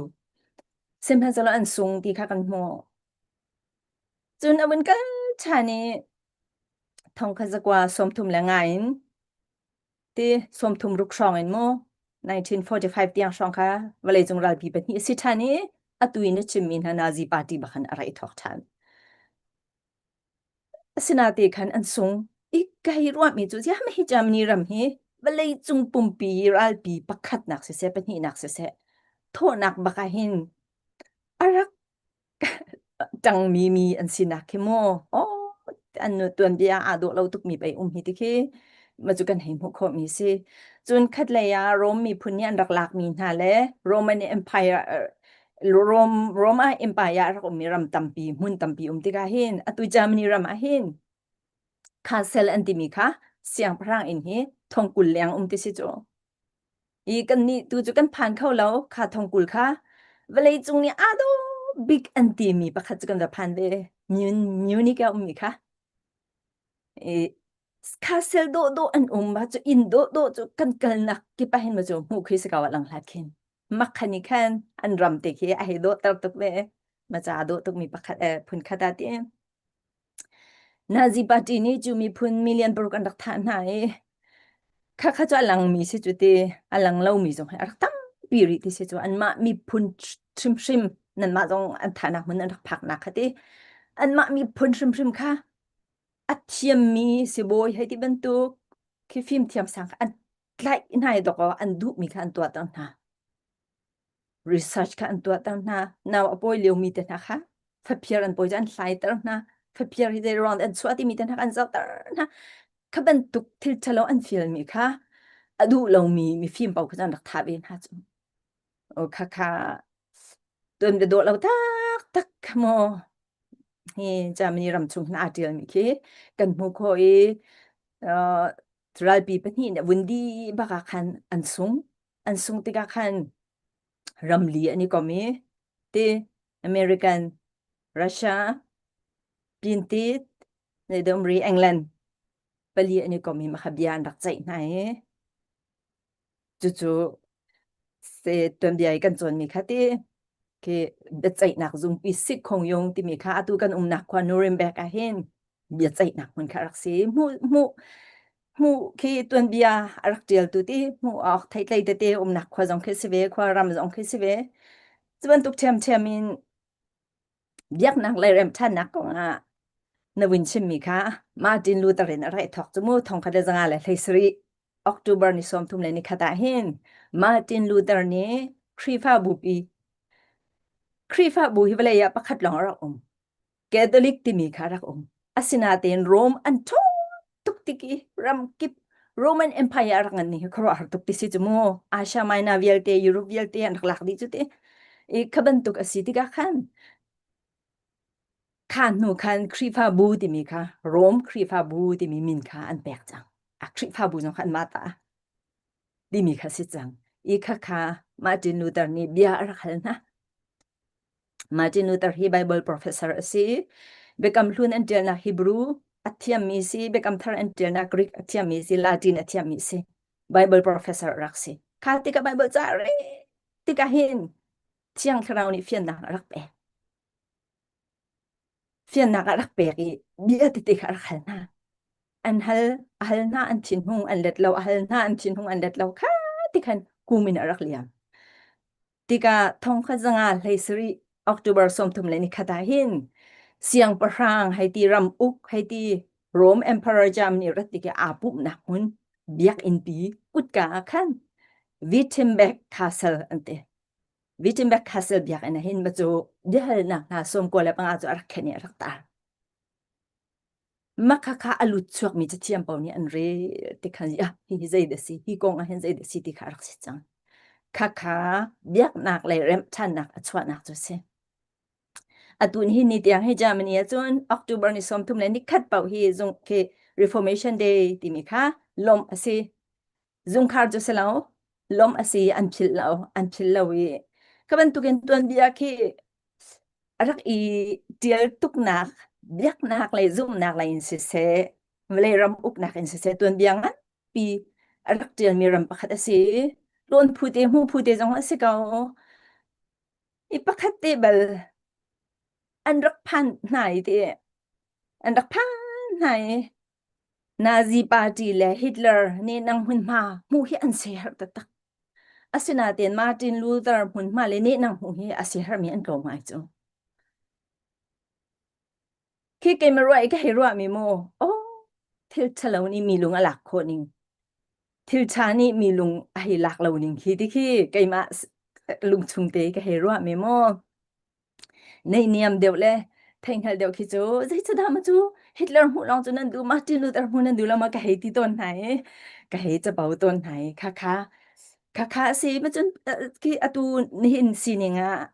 Speaker 5: Sihmanhsehlaw an sung ti kha kan hmuh. Cun a vun kal ṭhan i thong kha zakua 35 in ti 36 hrawng in mu 1945 tiang hrawng kha vawleicung ralpi pahnih a si ṭhan i atu in a chimmi hna Nazi party bak khan a ra i thawk ṭhan. Asinain khan an sung i ka hei ruahmi cu ziah hi Germany ram hi vawleicung pumpi ralpi pakhatnak siseh pahnihnak siseh thawhnak bak ah hin a rak ṭangmi mi an sinak khi mu oh an nu tuanbia aa dawh lo tukmi pei um hi ti khi ma cu kan hei hmuh khawhmi si. Cun khatlei ah Rome miphun nih an rak lakmi hna le Roman Empire Rome Rome ah empire a rak ummi ram tampi hmun tampi um tikah hin atu Germany ram ah hin castle an timi kha siangpahrang inn hi thongkul leng um ti si cu. I kannih tu cu kan phan kho lo kha thongkul kha vawlei cung nih aa dawh bik an timi pakhat cu kan va phan ve Munich ah ummi kha. I castle dawh dawh an um ma cu inn dawh dawh cu kan kalnak kip ah hin ma cu hmuh khi si ko ah lang hlat khin. Makhan i khan an ram te khi a hei dawhter tuk ve. Ma ca dawh tukmi pakhat eh, phun khat ah ti. Nazi party nih cu miphun million paruk an rak thah hna i khakha cu a langmi si cu ti a lang lomi zong hi a rak tampi rih ti si cu anmah miphun hrimhrim nanmah zong an thahnak hmun an rak phaknak kha ti anmah miphun hrimhrim kha a thiammi sibawi hei ti bantuk khi fimthiam sang kha an tlaih hna i dawkaw an duhmi kha an tuahter hna. Research kha an tuahter hna. Nau a pawi liomi te hna kha faphir an pawi cu an hlaiter hna. Faphir hi zei ruang an chuah timi te hna kha an zohter hna. Kha bantuk thil ṭhalo an fialmi kha a duh lomi mifim paoh kha an rak thah ve hna cu. O kha kha tuan bia dawh lo taktak kha maw hi Germany ram chung hin aa ṭialmi khi kan hmuh khawh i uh, ralpi pahnih nih vun dih bak ah khan an sung. An sung tikah khan ramli an i kom i ti American, Russia, Pintit, Nedomri, England pali an i kom i makha bia an rak ceih hna i cucu se tuanbia i kan cawnmi kha ti. Khi biaceihnak zungpi Sikhong Yung timi kha atu kan umnak khua Nuremberg ah hin biaceihnak hmun kha rak si. Hmuh hmuh hmuh khi tuanbia a rak ṭialtu ti hmuh awk theihtlei tete umnak khua zong khi si ve, khua ram zong khi si ve. Cu bantuk ṭhiamṭhiam in biaknak le remṭhannak kongah na vun chimmi kha Martin Luther in a rak i thawk cu mu 1517 October ni 31 ah hin Martin Luther nih Khrihfabupi Khrihfabu hi vawlei ah pakhat lawng a rak um. Catholic timi kha rak um. Asinain Rome an ṭhawng tuk tik i ramkip Roman Empire a rak ngan ning hi khuaruahhar tuk ti si cu mu. Asia Minor vialte, Europe vialte an rak lak dih cu ti. I kha bantuk a si tikah khan kha hnu khan Khrihfabu timi kha Rome Khrihfabu timi min kha an pek cang. A Khrihfabu zong kha anmah ta timi kha si cang. I kha kha Martin Luther nih bia a rak hal hna. Martin Luther hi Bible professor a si. Biakam Hlun an ṭialnak Hebrew a thiammi si, Biakam Thar an ṭialnak Greek a thiammi si, Latin a thiammi si. Bible professor a rak si. Kha tikah Bible ca re tikah hin Thiang Thlarau nih fiannak a rak pek. Fiannak a rak pek i bia tete kha a rak hal hna. An hal, a hal hna an thinhung an let lo, a hal hna an thinhung an let lo kha tikhan kum in a rak liam. Tikah 1517 October 31 ah hin siangpahrang hei ti ram uk hei ti Rome Emperor Germany rat tikah aa pumhnak hmun biakinnpi kutka ah khan Wittenberg Castle an ti. Wittenberg Castle biakinn ah hin ma cu biahalnak hna 95 cu a rak khen i a rak tar. Makhakha a lut chuakmi cathiam paoh nih an rel ti khan ah hihi zei dah si hi kong ah hin zei dah si ti kha a rak si cang. Khakha biaknak lei remh ṭhannak a chuahnak cu a si. Atu ni ni tiang hi Germany ah cun October ni 31 paoh hi zung khi Reformation Day timi kha lawmh a si. Zungkhar cu si lo, lawmh a si an philh lo, an philh lo i kha bantukin tuanbia khi a rak i ṭial tuknak biaknak lei zumhnak lei in siseh vawlei ram uknak in siseh tuanbia nganpi a rak ṭialmi ram pakhat a si. Tlawn phu te hmu phu te zong a si ko. I pakhat te bal an rak phan hna i ti an rak phan hna i Nazi party le Hitler nih nang hmunhma hmuh hi an siaherh taktak. Asinain Martin Luther hmunhma le nehnang hmuh hi a siaherhmi an tlawm ngai cu. Khi keimah ruah i ka hei ruahmi mu, oh, thil ṭhalo nih mi lung a lak khawh ning. Thil ṭha nih mi lung a hei lak lo ning khi ti khi keimah lungchung te ka hei ruahmi mu. Neihniam deuh le theihhngalh deuh khi cu zeicadah ma cu Hitler hmuh lawng cu nan duh Martin Luther hmuh nan duh lo ma ka hei ti tawn hna i ka hei capo tawn hna i khakha khakha a si ma cun khi atu nihin sining ah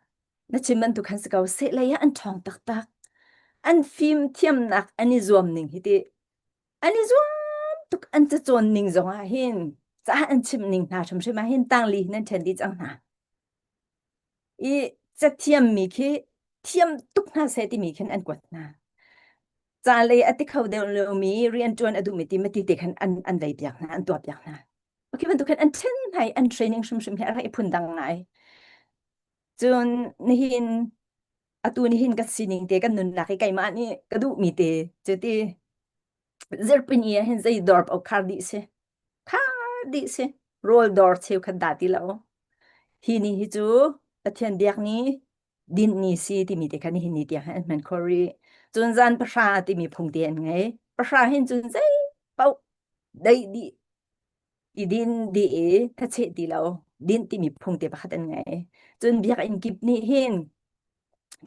Speaker 5: na chim bantuk khan si ko sehlei ah an ṭhawng taktak an fim thiamnak an i zuam ning hi ti an i zuam tuk an cacawn ning zong ah hin ca an chimh ning hna hrimhrim ah hin tangli hin an ṭhen dih cang hna I cathiammi khi thiam tuk hna seh timi khin an kuat hna. Ca lei a ti kho deuh lomi rianṭuan a duhmi ti mati te khan an an vei piak hna, an tuah piak hna. Okay bantuk khan an ṭhen hna i an training hrimhrim hi a rak i phundang ngai. Cun nihin atu nihin ka sining te kan nunnak i keimah nih ka duhmi te cu ti zirpini ah hin zei dawr paoh khar dih si. Khar dih si. Rawl dawr cheukhat dah ti lo. Hi ni hi cu Pathian biak ni, dinh ni si timi te kha nihin ni tiang hin an hman khawh rih. Cun zan pahra timi phung te an ngei. Pahra hin cun zei paoh deih dih i din dih i thacheh ti lo dinh timi phung te pakhat an ngei. Cun biakinn kip nih hin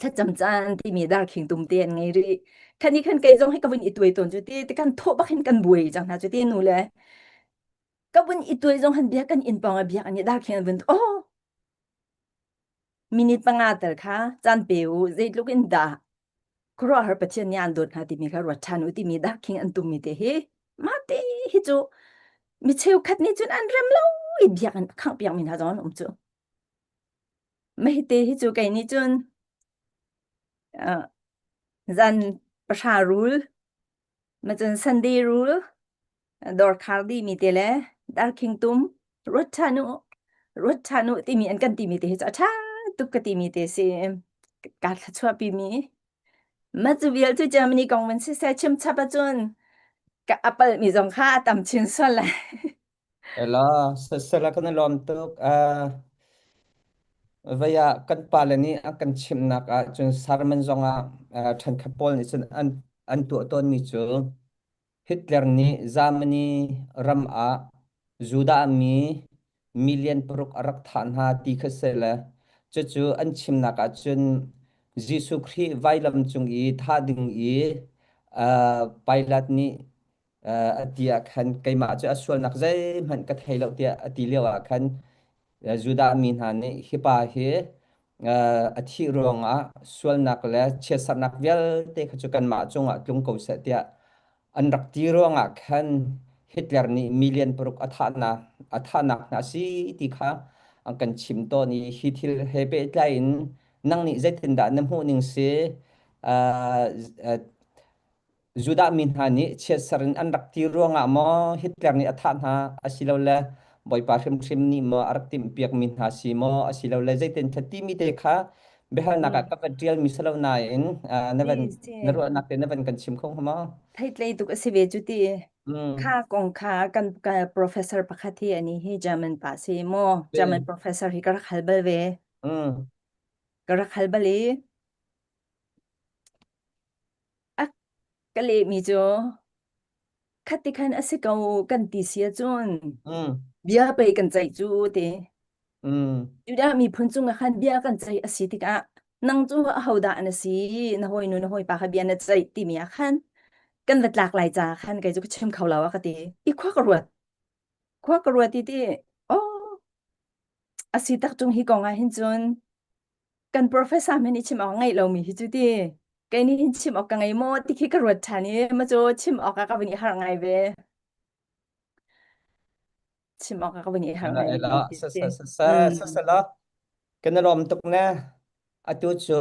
Speaker 5: thlacam caan timi darkhing tum te an ngei rih. Khan i khan kei zong hi ka vun i tuai tawn cu ti ti kan thawh bak hin kan buai cang hna cu ti nu le ka vun i tuai zong han bia kan inn pawng ah biak an i darkhing an vun oh minute panga tal kha caan pe u zeitluk in dah khuaruahhar Pathian nih an dawt hna timi kha ruat ṭhan u timi darkhing an tummi te hi mah te hi cu mi cheukhat nih cun an rem lo i biak an khangh piak mi hna zong an um cu Mahite hi cu kei nih cun uh, zan pahra rul, ma cun Sunday rul, dawr khar dih mi te le darkhing tum, ruat ṭhan u, ruat ṭhan u timi an kan timi te hi cu a ṭha tuk ka timi te si. Ka thluachuahpi mi. Mah cu vial cu Germany kong van siseh chim chap ahcun ka a palhmi zong kha a tam chin sual lai.
Speaker 2: Ela sasala kan i lawm tuk. Uh, vei ah kan pale nih an kan chimhnak ah cun sermon zong ah uh, ṭhenkhat pawl nih cun an an tuah tawnmi cu Hitler nih Germany ram ah Judah mi million paruk a rak thah hna ti kha si le cucu an chimnak ah cun Jesuh Khrih vailam cung i thah ding i uh, Pilate nih uh, a ti ah khan keimah cu a sualnak zeihmanh ka thei lo tiah a ti lio ah khan Judah mi hna nih hi pa hi uh, a thih ruangah sualnak le chiatsernak vialte kha cu kanmah cungah tlung ko seh tiah an rak ti ruangah khan Hitler nih million paruk a thahnak a thahnak hna a si ti kha an kan chim tawn i hi thil he pehtlai in nang nih zeitindah na hmuh ning si uh, Judah mi hna nih chiatser in an rak ti ruangah maw Hitler nih a thah hna asilole Bawipa hrimhrim nih maw a rak timhpiakmi hna si maw asilole zeitin thla timi te kha biahalnak ah
Speaker 5: Mm.
Speaker 2: ka van ṭialmi si lo nain ah, na
Speaker 5: Si,
Speaker 2: van
Speaker 5: si.
Speaker 2: na ruahnak te na van kan chim kho hnga maw?
Speaker 5: Theitlei tuk a si ve cu ti.
Speaker 2: Mm.
Speaker 5: Kha kong kha kan ka professor pakhat hi ani hi German pa si maw German
Speaker 2: Si.
Speaker 5: professor hi ka rak hal bal ve.
Speaker 2: Mm.
Speaker 5: Ka rak hal bal i A ka lehmi cu khati khan a si ko kan ti si ahcun
Speaker 2: Mm.
Speaker 5: bia pei kan ceih cu ti.
Speaker 2: Mm.
Speaker 5: Judah miphun cungah khan bia kan ceih a si tikah nang cu ahodah na si na hawinu na hawipa kha bia na ceih timi ah khan kan va tlak lai ca khan kei cu ka chim kho lo a ka ti. I khua ka ruat. Khua ka ruat i ti oh a si tak tung hi kong ah hin cun kan professor men i chim awk ngeih lomi hi cu ti kei nih hin chim awk ka ngei maw ti khi ka ruat ṭhan i ma cu chim awk ah ka vun i harh ngai ve chim awk ah ka vun i harh
Speaker 2: Ela
Speaker 5: ngai ve
Speaker 2: ela
Speaker 5: mi khi
Speaker 2: sa
Speaker 5: si
Speaker 2: sa sa sa sa
Speaker 5: mm
Speaker 2: sa la kan i lawm tuk ne atu cu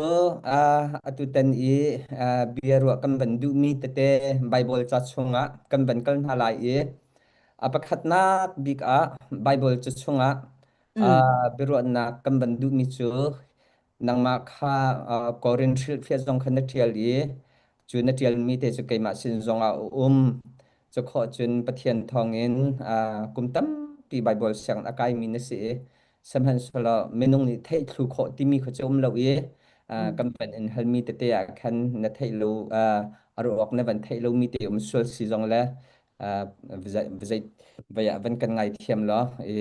Speaker 2: uh, atu tan i uh, bia ruah kan van duhmi tete Bible ca chungah kan van kal hna lai i a pakhatnak bik ah Bible ca chungah
Speaker 5: mm
Speaker 2: Uh, biaruahnak kan van duhmi cu nangmah kha uh, Korin hrilhfiah zong kha na ṭial i cu na ṭialmi te cu keimah sin zongah a um. Cu khawh cun Pathian thawngin uh, kum tampi Baibal sianginn a kaimi na si i sihmanhsehlaw minung nih theih thlu khawh timi kha cu um lo i uh,
Speaker 5: mm
Speaker 2: kan van in halmi tete ah khan na theih lo uh, a ruak na van theih lomi te um sual si zong le uh, zei vai ah van kan ngai thiam law i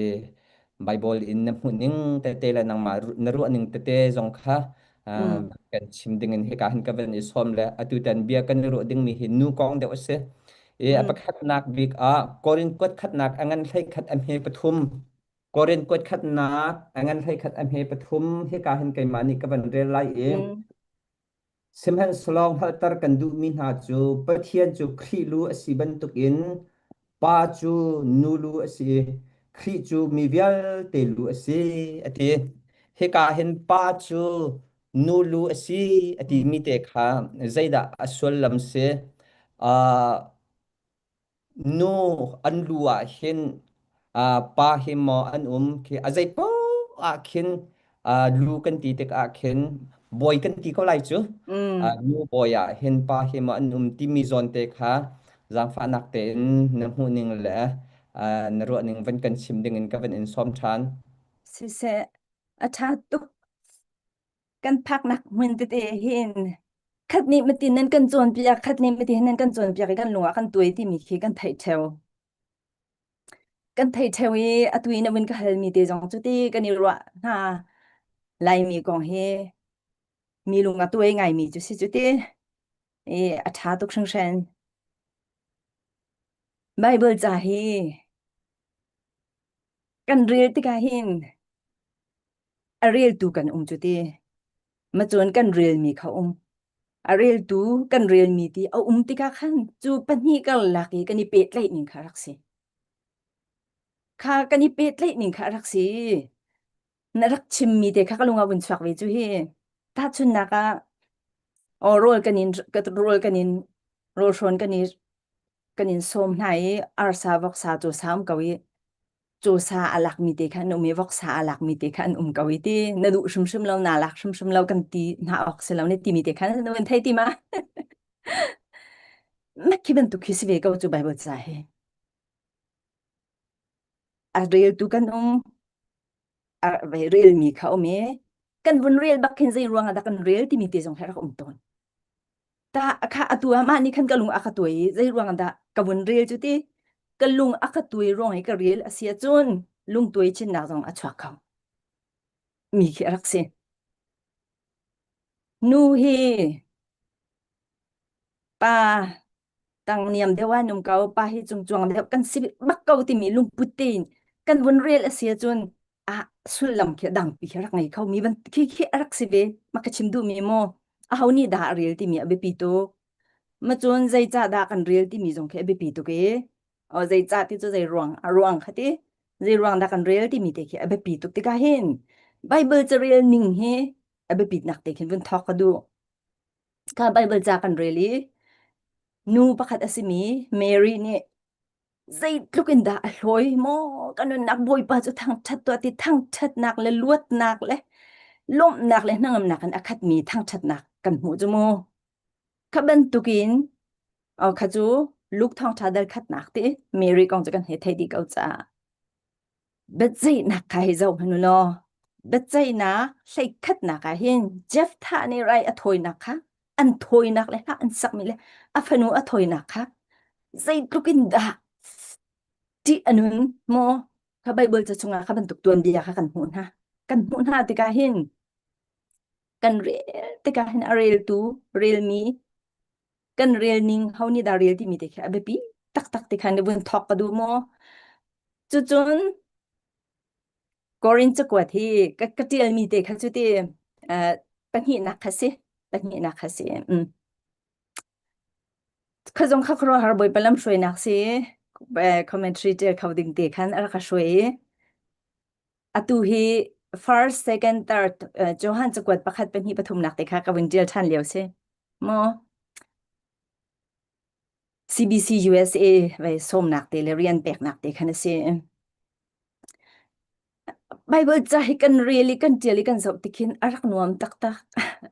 Speaker 2: Bible in na hmuh ning tete le nangmah na ruah ning tete zong kha
Speaker 5: mm
Speaker 2: kan chim ding in hika hin ka van i sawm le atu tan bia kan i ruah ding mi hi nu kong deuh a si. I a
Speaker 5: mm
Speaker 2: pakhatnak bik ah Korin kuat khatnak a ngan hlei khat a hme pathum Korin kuat khatnak a ngan hlei khat a hme pathum hika hin keimah nih ka van rel lai i
Speaker 5: mm
Speaker 2: Sihmanhsehlaw hngalhter kan duhmi hna cu Pathian cu Khrih lu a si bantukin Pa cu nu lu a si i Khrih cu mi vialte lu a si, a ti. Hika hin pa cu nu lu a si a timi te kha zeidah a sullam si? Uh, Nu an lu ah hin uh, pa hi maw an um khi a zei poah ah khin uh, lu kan ti tikah khin bawi kan ti ko lai cu.
Speaker 5: mm
Speaker 2: Uh, nu bawi ah hin pa hi maw an um timi zawn te kha zaangfahnak tein na hmuh ning le uh, na ruah ning van kan chim ding in ka van in sawm ṭhan.
Speaker 5: Siseh a ṭha tuk kan phaknak hmun tete hin khat nih matin nan kan cawnpiak khat nih matin nan kan cawnpiak i kan lung ah kan tuai timi khi kan theih theo kan theih theo i atu in na vun ka halmi te zong cu ti kan i ruah hna laimi kong hi mi lung a tuai ngaimi cu si cu ti i a ṭha tuk hringhran Bible ca hi kan rel tikah hin a reltu kan um cu ti macun kan relmi kha um a reltu kan relmi ti a um tikah khan cu pahnih karlak i kan i pehtlaih ning kha rak si kha kan i pehtlaih ning kha rak si na rak chimmi te kha ka lung a vun chuak ve cu hi tahchunnak ah o rawl kan in rawl kan in rawl hrawn kan i kan in sawm hna i arsa voksa cu saum ko i. Cawsa a lakmi te kha an um i voksa a lakmi te kha an um ko i ti na duh hrimhrim lo naa lak hrimhrim lo kan ti hna awk si lo na timi te kha na van thei ti ma? Mah khi bantuk khi si ve ko cu Bible ca hi. A reltu kan um, a relmi kha um i kan vun rel bak khin zei ruang ah dah kan rel timi te zong hi a rak um tawn. Ta kha atu ah mah nih khan ka lung a ka tuai i zei ruang dah ka vun rel cu ti ka lung a ka tuai ruang i ka rel a si ahcun lungtuai chinnak zong a chuak kho mi khi a rak si. Nu hi pa tang niam deuh ah num ko pa hi cungcuang deuh kan si bak ko timi lungput tein kan vun rel a si ahcun ah sullam khi dangpi khi rak ngei kho mi ban khi khi a rak si ve ma ka chim duh mi maw aho nih dah a rel timi a biapi tuk ma cun zeicah dah kan rel timi zong khi a biapi tuk i o zeicah ti cu zei ruang a ruang kha ti zei ruang dah kan rel timi te khi a biapi tuk tikah hin Bible carel ning hi a biapitnak te khin vun thawk ka duh Kha Baibal ca kan rel i nu pakhat a simi Mary nih zeitluk in dah a hlawi maw ka nunnak Bawipa cu thangṭhat tuah ti thangṭhatnak le luatnak le lawmhnak le hnangamnak in a khatmi thangṭhatnak kan hmuh cu mu. Kha bantukin oh, kha cu Luke thawngṭha dal khatnak ti Mary kong cu kan hei thei dih ko caah Biaceihnak kha hei zoh hmanh u law biaceihnak hleikhatnak ah hin Jephthah nih rai a thawinak kha an thawinak le hla an sakmi le a fanu a thawinak kha zeitluk in dah ṭih a nun maw kha Baibal ca chungah kha bantuk tuanbia kha kan hmuh hna. Kan hmuh hna tikah hin kan rel tikah hin a reltu relmi kan rel ning ho nih dah rel timi te khi a biapi taktak ti khan vun thawk ka duh maw cucun Korin cakuat hi ka ka tialmi te kha cu ti uh, pahnihnak kha si pahnihnak kha si mm. kha zong kha khuaruahhar bawipa lam hruainak si commentary ṭial kho ding te khan a rak ka hruai i atu hi first second third Johan cakuat pakhat pahnih pathumnak te kha ka vun ṭial ṭhan lio si Maw CBC USA vei sawmnak te le rian peknak te khan a si. Bible ca hi kan rel i kan ṭial i kan zoh tikhin a rak nuam taktak.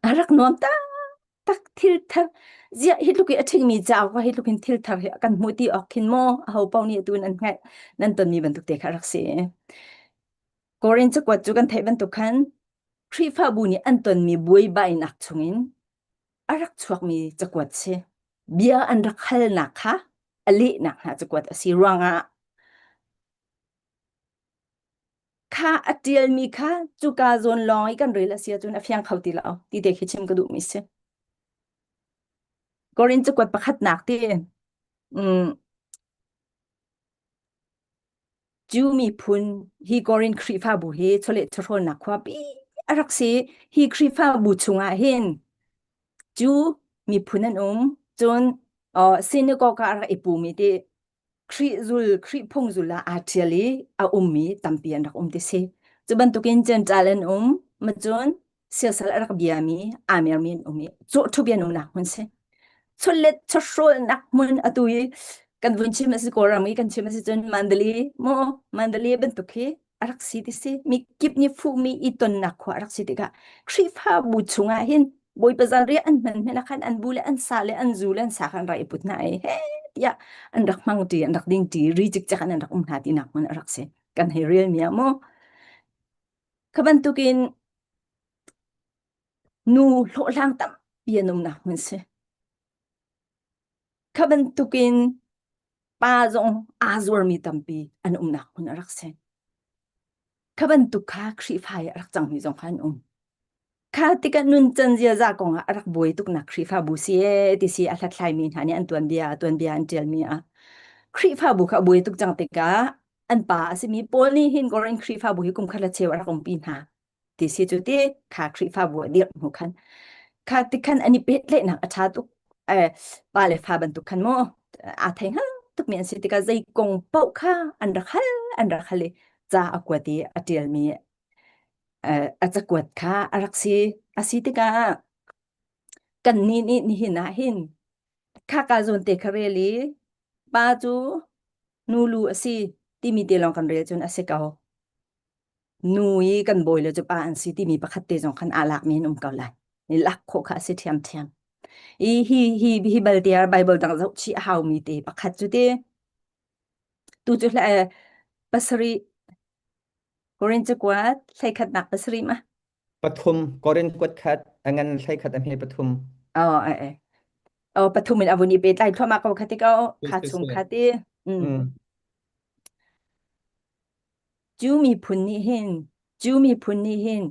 Speaker 5: A rak nuam taktak thil thar. Ziah hi tluk i a ṭhingmi cauk hi tluk in thil thar hi kan hmuh ti awk khin maw aho paoh nih atu nan hngalh nan tonmi bantuk te kha a rak si. Korin cakuat cu kan theih bantuk khan Khrihfabu nih an tonmi buaibainak chungin a rak chuakmi cakuat si. Bia an rak halnak kha a lehnak hna cakuat a si ruangah kha a ṭialmi kha cuka zawn lawng i kan rel a si ahcun a fiang kho ti lo ti te khi chim ka duhmi si. Korin cakuat pakhatnak ti mm, Jew miphun hi Korin Khrihfabu hi chawleh chawhrawlnak khuapi a rak si. Hi Khrihfabu chungah hin Jew miphun an um. Cun uh, synagogue ah a rak i pumi ti Khrih zul, Khrih phung zul ah aa ṭhial i a ummi tampi an rak um ti si. Cu bantukin Gentile an um, ma cun siasal a rak biami, aa mermi an um i cawhṭhup an umnak hmun si. Chawlet chawhrawlnak hmun atu i kan vun chim a si Kawlram i kan chim a si cun Mandalay maw Mandalay bantuk hi a rak si ti si. Mi kip nih fuhmi i tonnak khua a rak si tikah Khrihfabu chungah hin Bawipa zanriah an hman hmanh ah khan an bu le an sa le an zu le an sa kha an rak i put hna i he tiah an rak hmang ṭi an rak ding ṭi ri cikcek in an rak um hna tinak hmun a rak si. Kan hei rel mi ah maw Kha bantukin nu hlawhhlang tampi an umnak hmun si. Kha bantukin pa zong aa zuarmi tampi an umnak hmun a rak si. Kha bantuk kha Khrihfa i a rak cangmi zong kha an um. Kha tikah nuncan ziaza kongah a rak buai tuknak Khrihfabu si ee ti si a hlathlaimi hna nih an tuanbia tuanbia an ṭialmi ah Khrihfabu kha a buai tuk cang tikah an pa a simi Paul nih hin Korin Khrihfabu hi kum khat le cheu a rak umpi hna ti si cu ti kha Khrihfabu a dirh hnu khan kha ti khan an i pehtlaihnak a ṭha tuk eh, pa le fa bantuk khan mu aa thei hngal tukmi an si tikah zei kong paoh kha an rak hal an rak hal i ca a kuat i a ṭialmi a cakuat kha a rak si. A si tikah kannih nih nihin ah hin khaka zawn te kha rel i pa cu nu lu a si. timi te lawng kan rel cun a si ko. Nu i kan bawi le cu pa an si timi pakhat te zong khan aa lakmi an um ko lai. I lak khawh kha a si ṭhiamṭhiam. I hi hi hi balte ah Bible dang zoh chih a haumi te pakhat cu te tu cu hle pasarih Korin cakuat hleikhatnak pasarih ma?
Speaker 2: Pathum Korin kuat khat a ngan hleikhat a hme pathum.
Speaker 5: Oh eh eh. Oh pathum in avun i pe tlai thluahmah ko kha ti ko kha chung kha ti. Mm. Cu miphun nih hin cu miphun nih hin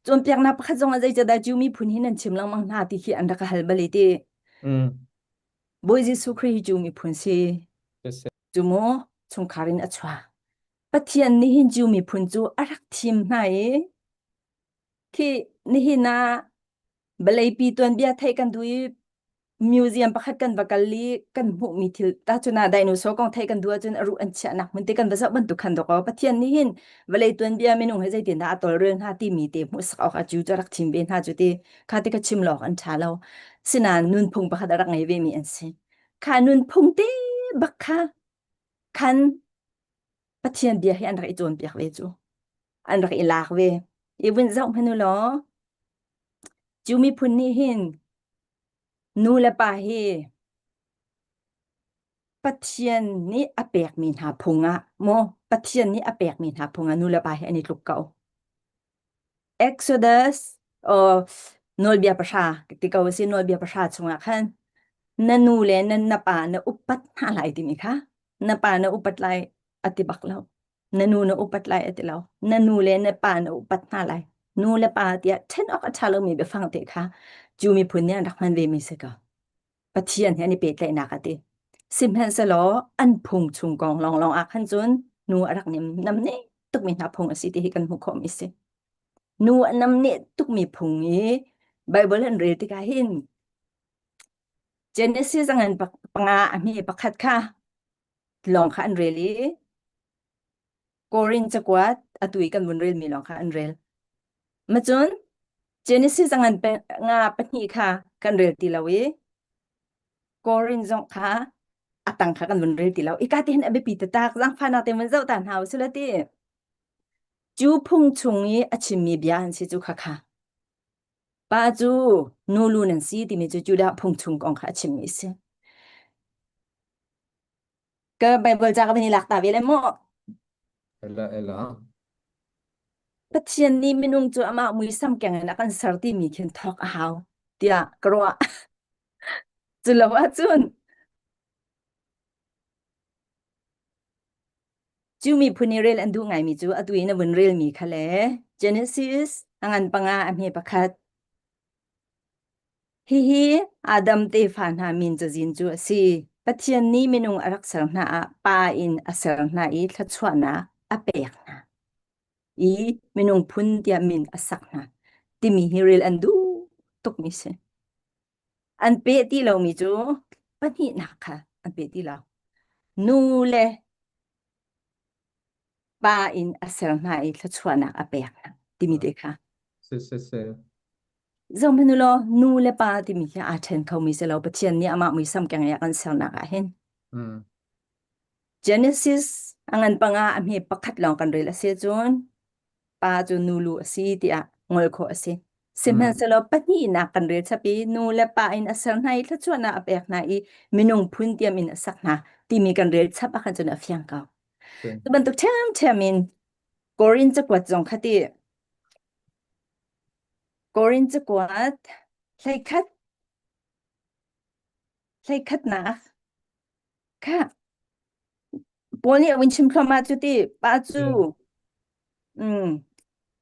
Speaker 5: cawnpiaknak pakhat zong ah zeicahdah Jew miphun hi nan chim lengmang hna ti khi an rak ka hal bal i ti.
Speaker 2: Mm.
Speaker 5: Bawi Jesuh Khrih hi Jew miphun si. Cu mu chungkhar in a chuak. Pathian nih hin Jew miphun cu a rak thim hna i khi nihin ah vawleipi tuanbia theih kan duh i museum pakhat kan va kal i kan hmuhmi thil tahchun ah dinosaur kong theih kan duh ahcun a ruh an chiahnak hmun te kan va zoh bantuk khan dawk Pathian nih hin vawlei tuanbia minung he zeitindah a tawlrel hna timi te hmuhsak awk ah Jew cu a rak thim ve hna cu ti kha ti ka chim lawk an ṭha lo. Sinain nunphung pakhat a rak ngei ve mi an si. Kha nunphung te bak kha khan Pathian bia hi an rak i cawnpiak ve cu. An rak i lak ve. I vun zoh hmanh u law Jew miphun nih hin nu le pa hi Pathian nih a pekmi hna phung ah maw Pathian nih a pekmi hna phung ah nu le pa hi an i tluk ko. Exodus or nawlbia pahra ti ko si nawlbia pahra chungah khan na nu le na na pa na upat hna lai timi kha na pa na upat lai a ti bak lo. Na nu na upat lai a ti lo. Na nu le na pa na upat hna lai. Nu le pa tiah ṭhen awk a ṭha lomi biafang te kha Jew miphun nih an rak hman vemi si ko. Pathian he an i pehtlaihnak a ti. Sihmanhsehlaw an phung chung kong lawnglawng ah khan cun nu a rak nim namne tukmi hna phung a si ti hi kan hmuh khawhmi si. Nu a namne tukmi phung i Bible an rel tikah hin Genesis a ngan panga a hme pakhat kha lawng kha an rel i Korin cakuat atu i kan vun relmi lawng kha an rel. Macun Genesis a ngan nga pahnih kha kan rel ti lo i Korin zong kha a tang kha kan vun rel ti lo. Ika te hin a biapi taktak zaangfahnak te vun zoh ta hna usih ti. Cu phung chung i a chimmi bia an si cu kha kha. Pa cu nu lu nan si timi cu Judah phung chung kong kha a chimmi a si. Ka Bible ca ka van i lak ta ve le maw?
Speaker 2: Ela ela.
Speaker 5: Pathian nih minung cu amah muisam keng in a kan ser timi khin thawk a hau tiah ka ruah. Cu lo ahcun Cu miphun i rel an duh ngaimi cu atu in a vun relmi kha le Genesis a ngan panga a hme pakhat Hihi Adam tefa hna min cazin cu a si. Pathian nih minung a rak ser hna ah pa in a ser hna i thluachuahnak a pek hna i minung phun tiah min a sak hna timi hi rel an duh tukmi si. An peh ti lomi cu pahnihnak kha an peh ti lo. Nu le pa in a ser hna i thluachuahnak a pek hna timi te kha.
Speaker 2: Si si si.
Speaker 5: Zohhmanh u law nu le pa timi hi aa ṭhen khomi si lo Pathian nih amah muisam keng i a kan sernak ah hin.
Speaker 2: Mm.
Speaker 5: Genesis a ngan panga a hme pakhat lawng kan rel a si cun pa cu nu lu a si tiah ngol khawh a si. Sihmanhsehlaw pahnihnak kan rel chap i nu le pa in a ser hna i thluachuahnak a pek hna i minung phun tiam in a sak hna timi kan rel chap ah khan cun a fiang ko. Cu bantuk ṭhiamṭhiam in Korin cakuat zong kha ti Korin cakuat hleikhat hleikhatnak kha Paul nih a vun chim thluahmah cu ti pa cu mm,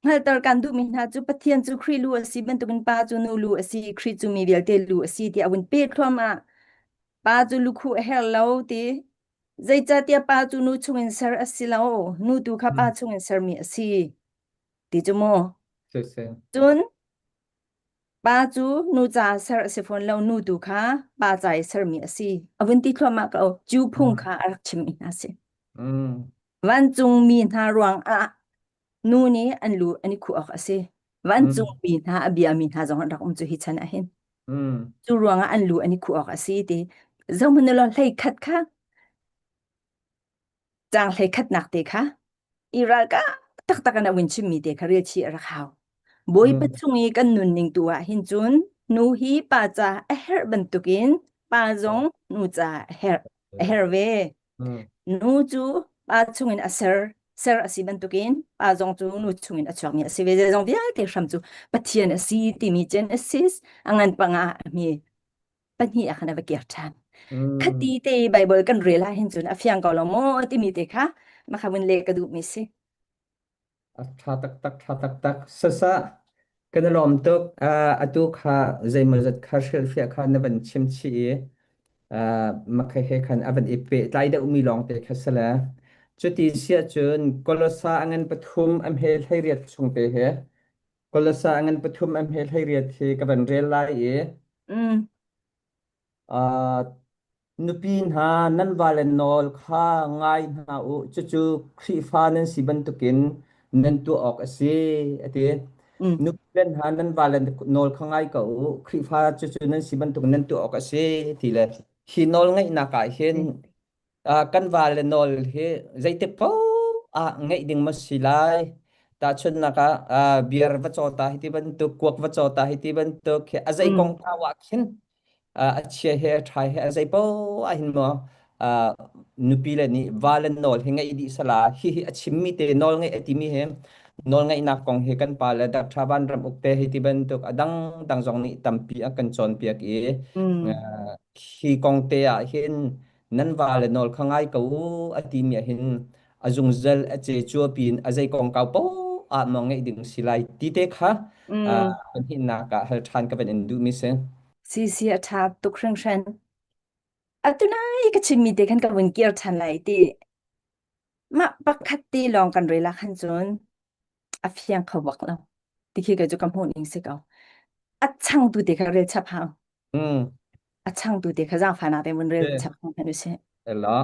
Speaker 5: hngalhter kan duhmi hna cu Pathian cu Khrih lu a si bantukin pa cu nu lu a si Khrih cu mi vialte lu a si tiah a vun peh thluahmah pa cu lukhuh a herh lo ti zeicahtiah pa cu nu chungin ser a si lo nu tu kha pa chungin sermi a si ti cu mu cun Pa cu nu ca ser a si fawn lo, nu tu kha pa ca i sermi a si. A vun ti thluahmah ko. Cu phung kha a rak chimmi hna si.
Speaker 2: Mm.
Speaker 5: Vancung mi hna ruangah nu nih an lu an i khuh awk a si. Vancung mi hna a biami hna zong an rak um cu hi chan ah hin.
Speaker 2: Mm.
Speaker 5: Cu ruangah an lu an i khuh awk a si ti. Zohhmanh law hlei khat kha. Caang hlei khatnak te kha i ralkah taktak in a vun chimmi te kha rel chih a rak hau. Bawipa chung i kan nunning tu ah hin cun nu hi pa ca a herh bantukin pa zong nu ca a herh a herh ve. Nu cu pa chungin a ser ser a si bantukin pa zong cu nu chungin a chuakmi a si ve. Zeizong vialte hram cu Pathian a si timi Genesis a ngan panga mi pahnih ah khan a va kir ṭhan. Khati te Bible kan rel ah hin cun a fiang ko lo maw timi te kha makha vun le ka duhmi si.
Speaker 2: A ṭha taktak, ṭha taktak. Sasa, kan i lawm tuk. Atu kha zeimawzat kha hrilhfiah kha na van chim chih i makha he khan a van i pehtlai deuhmi lawng te kha si le. Cuti siah cun Kolosa a ngan pathum am he 18 chung te he Kolosa a ngan pathum am he 18 hi ka van rel lai i Uh, nupi hna nan vale nawl kha ngai hna u, cucu Khrihfa nan si bantukin nan tuah awk a si, a ti. Nupi le hna nan vale nawl kha ngai ko u, Khrihfa cucu nan si bantukin nan tuah awk a si, ti le hi nawl ngaihnak ah hin kan vale nawl hi zeitik paoh ah ngeih ding ma si lai. Tahchunhnak ah, beer va caw ta hi ti bantuk, kuak va caw ta hi ti bantuk, hi a zei kong kau ah khin a chia he a ṭha he a zei paoh ah hin maw nupi le nih va le nawl hi ngeih dih sala hi hi a chimmi te nawl ngeih a timi hi nawl ngeihnak kong hi kan pa le Dr. Van Ram Uk te hi ti bantuk a dang dang zong nih tampi a kan cawnpiak i hi kong te ah hin nan va le nawl kha ngai ko u a timi ah hin a zungzal a ce cua pin a zei kong kau po ah maw ngeih ding si lai ti te kha pahnihnak ah hal ṭhan ka van in duhmi si.
Speaker 5: Si si a ṭha tuk hringhran. Atu nai ka chimmi te khan ka vun kir ṭhan lai ti. Mah pakhat te lawng kan rel ah khan cun a fiang kho bak lo. Ti khi ka cu ka hmuh ning si ko. A changtu te kha rel chap hau. A changtu te kha zaangfahnak te vun rel chap hau hmanh usih.
Speaker 2: Ela.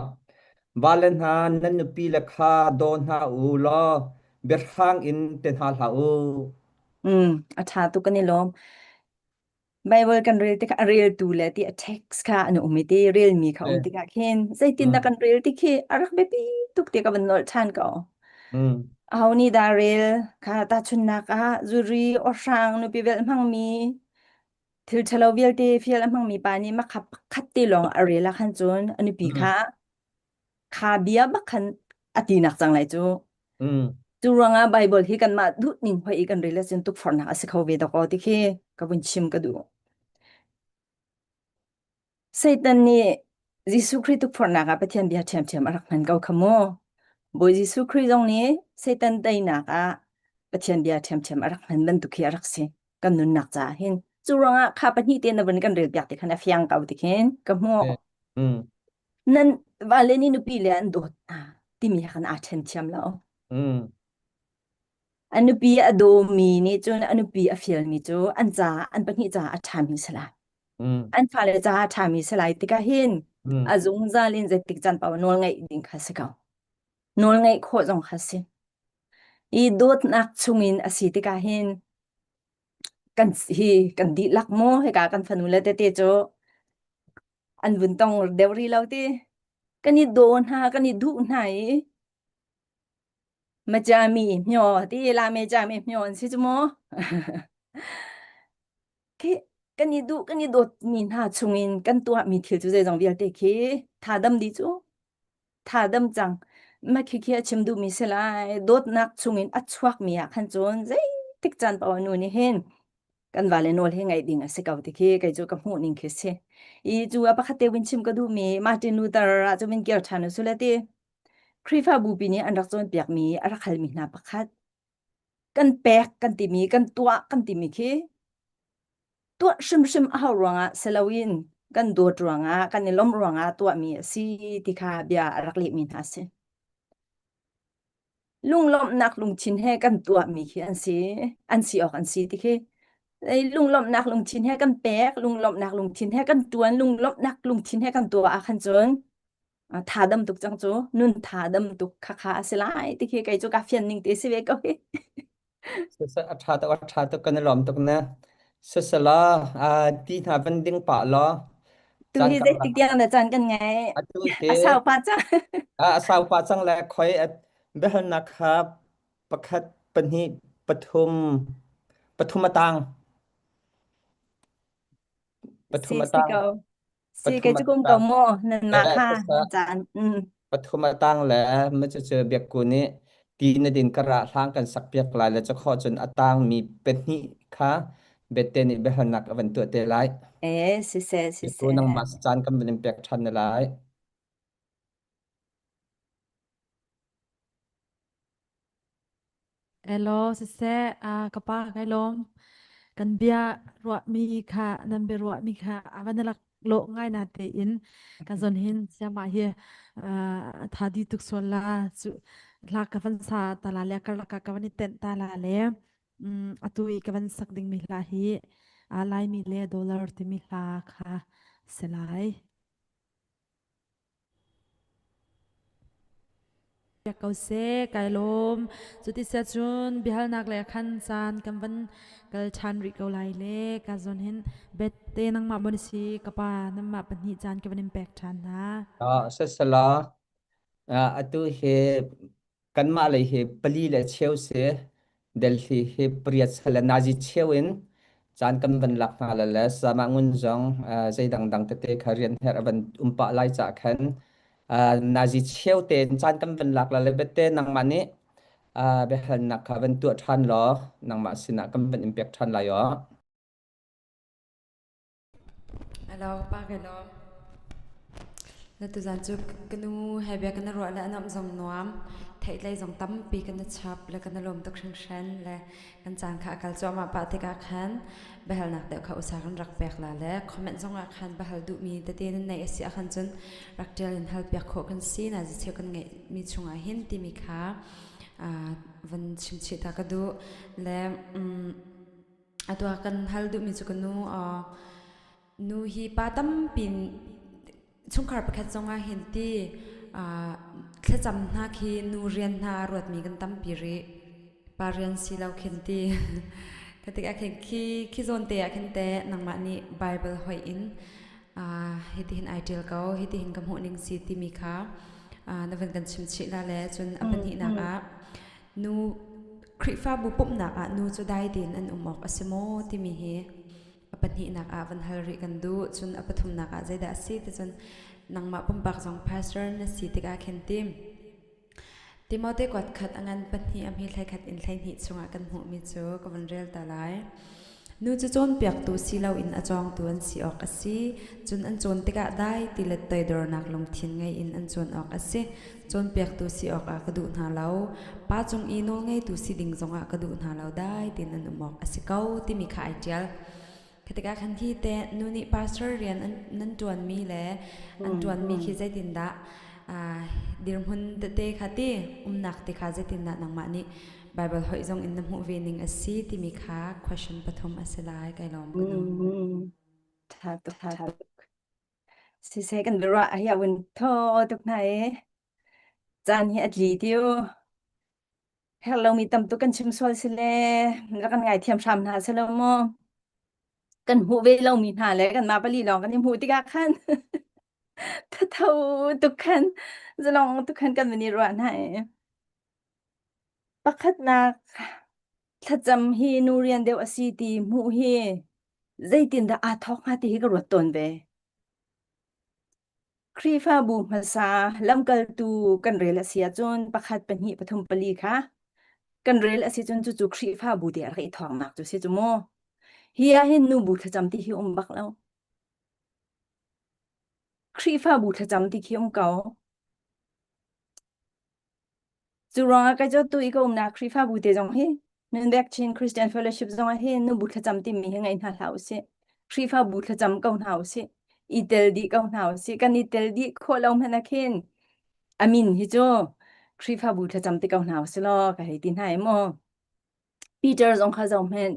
Speaker 2: Vale hna nan nupi le kha daw hna u law biahrang in te hna hlah u.
Speaker 5: A ṭha tuk kan i lawm. Bible kan rel tikah a reltu le ti a text kha an um i ti relmi kha um tikah khin zeitindah kan rel ti khi a rak biapi tuk ti ka van nolh ṭhan ko. Aho nih dah rel kha tahchunhnak ah zuri awhrang nupi velh hmangmi thil ṭhalo vialte fial a hmangmi pa nih makha pakhat te lawng a rel ah khan cun a nupi kha kha bia bak khan a tinak cang lai cu. Cu ruangah Bible hi kanmah duh ning hoi i kan rel ahcun tukforhnak a si kho ve dawkaw ti khi ka vun chim ka duh. Satan nih Jesuh Khrih tukforhnak ah Pathian bia ṭhiamṭhiam a rak hman ko kha mu. Bawi Jesuh Khrih zong nih Satan teinak ah Pathian bia ṭhiamṭhiam a rak hman bantuk khi a rak si. Kan nunnak caah hin. Cu ruangah kha pahnih te na vun kan rel piak ti khan a fiang ko ti khin ka hmuh. Nan vale nih nupi le an dawt hna timi khan aa ṭhen thiam lo. A nupi a dawmi nih cun a nupi a fialmi cu an caah an pahnih caah a ṭhami si lai. An fale caah a ṭhami si lai tikah hin a zungzal in zeitik caan paoh nawl ngeih ding kha si ko. Nawl ngeih khawh zong kha si. I dawtnak chungin a si tikah hin kan hi kan dihlak maw hika kan fanu le tete cu an vun tong deuh rih lo ti kan i daw hna kan i duh hna i majami hmyo ti la me jami hmyo an si cu mu khi kan i duh kan i dawt mi hna chungin kan tuah mi thil cu zeizong vialte khi tha dam di cu tha dam cang ma khi khi a chim duh mi si lai dawtnak chungin a chuak mi ah khan cun zeitik caan paoh nu nih hin kan vale nawl hi ngaih ding a si ko ti khi kei cu ka hmuh ning khi si i cu a pakhat te win chim ka duh mi Martin Luther ah cu min kir ṭhan u sule ti Khrihfabu pi nih an rak cawnpiak mi a rak hal mi hna pakhat kan pek kan timi kan tuah kan timi khi tuah hrimhrim a hau ruangah si loin kan dawt ruangah kan i lawmh ruangah tuahmi a si ti kha bia a rak lehmi hna a si. Lunglawmhnak lungthin he kan tuahmi khi an si, an si awk an si ti khi. Lunglawmhnak lungthin he kan pek, lunglawmhnak lungthin he kan tuan, lunglawmhnak lungthin he kan tuah ah khan cun tha dam tuk cang cu, nun tha dam tuk kha kha a si lai ti khi kei cu ka fian ning te si ve ko hi.
Speaker 2: Siseh a ṭha tuk a ṭha tuk kan i lawm tuk na. Sisela ti hna van ding pah law.
Speaker 5: Tu
Speaker 2: Caan
Speaker 5: hi
Speaker 2: kan
Speaker 5: zeitik tiang na caan kan ngai?
Speaker 2: Atu hi
Speaker 5: A sau pa cang.
Speaker 2: a sau pa cang le khoi biahalnak kha pakhat pahnih pathum pathum a tang
Speaker 5: Si
Speaker 2: pathum a
Speaker 5: si
Speaker 2: tang
Speaker 5: ko. Si
Speaker 2: pathum
Speaker 5: kei
Speaker 2: a
Speaker 5: cu kum ko
Speaker 2: tang
Speaker 5: mu nan mah
Speaker 2: eh
Speaker 5: kha
Speaker 2: sasa
Speaker 5: caan. Mm.
Speaker 2: pathum a tang le ma cu cu biakku nih ti na din kara hlang kan sak piak lai le cakho cun a tang mi pahnih kha bette nih biahalnak a van tuah te lai
Speaker 5: Eh si se si
Speaker 2: biakku
Speaker 5: se.
Speaker 2: nangmah caan kan van in pek ṭhan na lai.
Speaker 1: Hello, siseh, ah ka pa kai lawm. Kan bia ruahmi kha nan bia ruahmi kha a van lak lo ngai na tein kan zon hin siama hi ah tha di tuk sual la cu hla ka van sa ta la le karlak ka van i tenh ta la le mm atu i ka van sak ding mi hla hi a Laimi le dollar timi hla kha si lai. Piak ko seh, kai lawm. Cuti cun biahalnak le khan caan kan van kal ṭhan rih ko lai le ka zawn hin bette nangmah maw na si ka pa nangmah pahnih caan ka van in pek ṭhan hna.
Speaker 2: Ah, sasala atu hi Kanmah lei hi pali le cheu si. Delhi hi pariat sal le nazi cheu in caan kan van lak hna le le sama ngun zong zei dangdang tete kha rian her a van um pah lai cah khan nazi cheu tein caan kan van lak la le bete nangmah nih biahalnak kha van tuah ṭhan law nangmah sinah kan van in pek ṭhan lai aw.
Speaker 3: Hello, pa ka lawm. Na tuzan cu ka nu he bia kan ruah le a nuamh zong nuam. Theihtlei zong tampi kan i chap le kan i lawm tuk hringhran le kan caan kha a kal cuahmah pah tikah khan biahalnak deuh kha usa kan rak pek la le comment zong ah khan biahal duhmi tete nan neih a si ahkhan cun rak ṭial in hal piak khawh kan si na zicheu kan ngeihmi chungah hin timi kha van chim chih ta ka duh le um, Atu ah kan hal duhmi cu ka nu nu hi pa tampi chungkhar pakhat zongah hin ti thlacam hna khi nu rian hna a ruatmi kan tampi rih. Pa rian si lo khin ti. Ka tik ah khin khi khi zawn te ah khin teh nangmah nih Bible hoih in hitihin ai ṭial ko, hitihin ka hmuh ning si timi kha na van kan chim chih la le cun a pahnihnak ah Nu Khrihfabu pumhnak ah nu cu dai tein an um awk a si maw timi hi a pahnihnak ah van hal rih kan duh. Cun a pathumnak ah zeidah a si ti cun nangmah pumpak zong pastor na si tikah khin tim. Timote kuat khat a ngan pahnih a hmi hlei khat in 12 chungah kan hmuhmi cu ka vun rel ta lai. Nu cu cawnpiaktu si loin a cawngtu an si awk a si. Cun an cawn tikah dai ti le toidornak lungthin ngei in an cawn awk a si. Cawnpiaktu si awkah ka duh hna lo. Pa cung i nawlngeitu si ding zongah ka duh hna lo. Dai tein an um awk a si ko timi kha ai ṭial. Khi tikah khan hi teh nu nih pastor rian an, nan ṭuanmi le an ṭuanmi khi zeitindah dirhmun tete kha ti umnak te kha zeitindah nangmah nih Bible hoih zong in na hmuh ve ning a si timi kha question pathum a si lai kai lawm ka nu.
Speaker 5: Tha tuk tha tuk. Siseh kan biaruah hi a vun thaw tuk hna i caan hi a tli tiu. Herh lomi tam tuk kan chim sual si le rak kan ngaithiam hram hna selaw mu. Kan hmuh ve lomi hna le kan mah pali lawng kan i hmuh tikah khan thatho tuk khan zalong tuk khan kan van i ruah hna i. Pakhatnak, thlacam hi nu rian deuh a si ti hmuh hi zeitindah aa thawk hnga ti hi ka ruat tawn ve. Khrihfabu hmasa lamkaltu kan rel a si ahcun pakhat, pahnih, pathum, pali kha kan rel a si cun cucu Khrihfabu te a rak i thawknak cu si cu mu. Hi ah hin nubu thlacam ti hi um bak lo. Khrihfabu thlacam ti khi um ko. Cu ruangah kei cu tu i ka umnak Khrihfabu te zong hi Nunbek Chin Christian Fellowship zong ah hin nubu thlacam timi hi ngei hna hlah usih. Khrihfabu thlacam ko hna usih. I tel dih ko hna usih. Kan i tel dih khawh lo hmanh ah khin a min hi cu Khrihfabu thlacam ti ko hna usih law ka hei ti hna i mu. Peter zong kha zoh hmanh.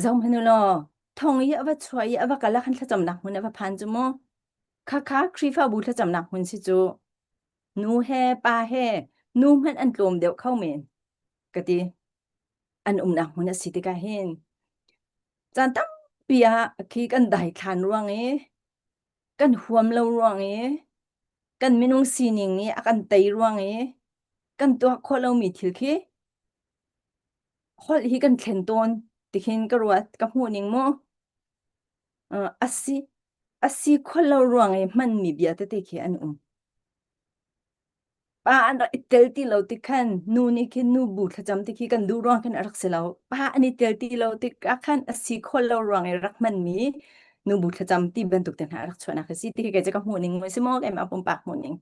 Speaker 5: Zoh hmanh u law thong i a va chuah i a va kal ah khan thlacamnak hmun a va phan cu mu. Khakha Khrihfabu thlacamnak hmun si cu. Nu he pa he nu hmanh an tlawm deuh kho men ka ti. An umnak hmun a si tikah hin caan tampi ah khi kan daithlan ruang i. Kan huam lo ruang i kan minung sining nih a kan tei ruang i kan tuah khawh lomi thil khi holh hi kan thlen tawn tikhin ka ruat ka hmuh ning mu. Uh, asi asi khawh lo ruang i hmanmi bia tete khi an um. Pa an rak i tel ti lo tik khan nu nih khin nu bu thlacam ti khi kan duh ruang khin a rak si lo. Pa an i tel ti lo tik ah khan a si khawh lo ruang i rak hmanmi nu bu thlacam ti bantuk te hna a rak chuahnak a si ti khi kei cu ka hmuh ning si maw keimah pumpak hmuh ning.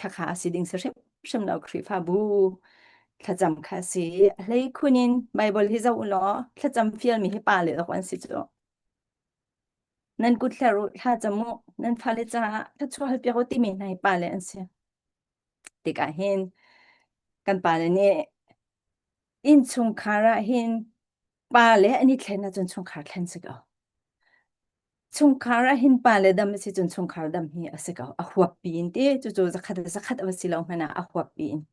Speaker 5: Khakha a si ding si hrimhrim lo Khrihfabu thlacam kha a si. A hlei khun in Bible hi zoh u law thlacam fialmi hi pa le dawk an si cu. Nan kut hler u, thla cam u, nan fale caah thluachuah halpiak u timi hna hi pale an si. Tikah hin kan pale nih innchungkhar ah hin pale an i thlen ahcun chungkhar thlen si ko. Chungkhar ah hin pale dam a si cun chungkhar dam hi a si ko. A huap piin ti cucu zakhat zakhat a va si lo hmanh ah a huap piin.